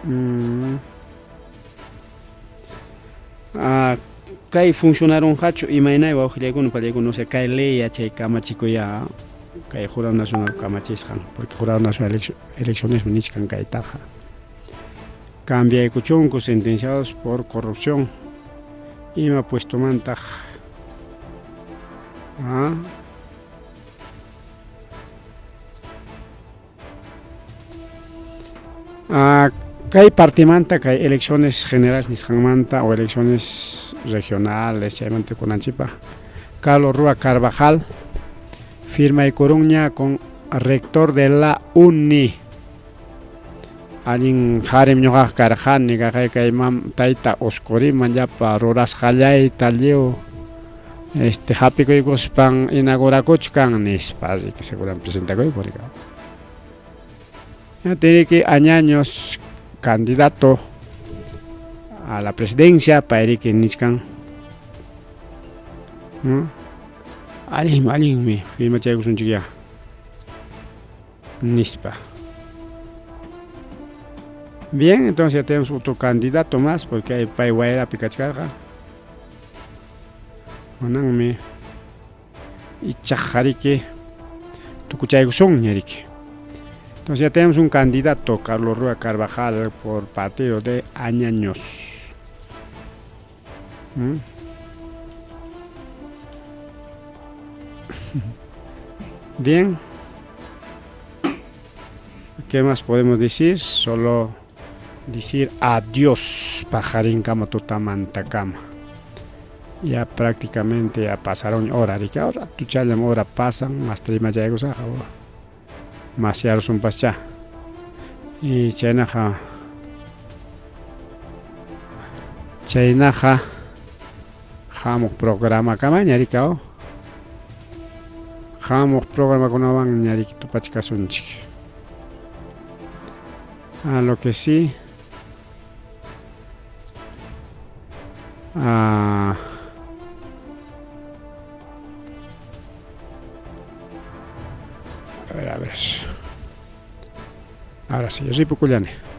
Mm. Ah, kay funcionarunqachu imaynay wawqillaykuna pallaykuna o sea kay ley yachay kamachikuya kay Jurado Nacional kamachisqan porque Jurado Nacional Elecciones nichkan kaytaqa cambiaykuchunku sentenciados por corrupción ima puestomantaq ah. Ah, kay partimanta kay elecciones generales nisqanmanta o elecciones regionales chaymanta kunanchikpaq Carlos Rúa Carvajal firmaykurunña con rector de la UNI allin qarim ñuqaqa karqani kaqay kay mam tayta Oscuriman llapa rurasqallayta lliw este hapikuykuspan inaugurakuchkan nispa riki seguramente presentakuyku riki ya tiene que añaños candidato a la presidencia payriki nichkan ¿Mm? Allinmi allinmi firmachaykusunchik ya nispa. Bien, entonces ya tenemos otro candidato más porque hay pay wayrapi kachkarqa. Kunanmi ichaqa riki tukuchaykusunña riki. Entonces ya tenemos un candidato, Carlos Rúa Carvajal, por partido de Añaños. ¿Mm? Bien. ¿Qué más podemos decir? Solo decir adiós, pajarinkama tutamantakama. Ya prácticamente ya pasaron hora, riki ahora tuchallam hora pasan, más trimachaykusaqa masyarusunpaschá. Y chaynaqa chaynaqa Hamuq programakamaña rikaw. Hamuq programakunawan ña riki tupachkasunchik. A lo que sí. Ah, a ver, a ver. Ahora sí, ripukullani.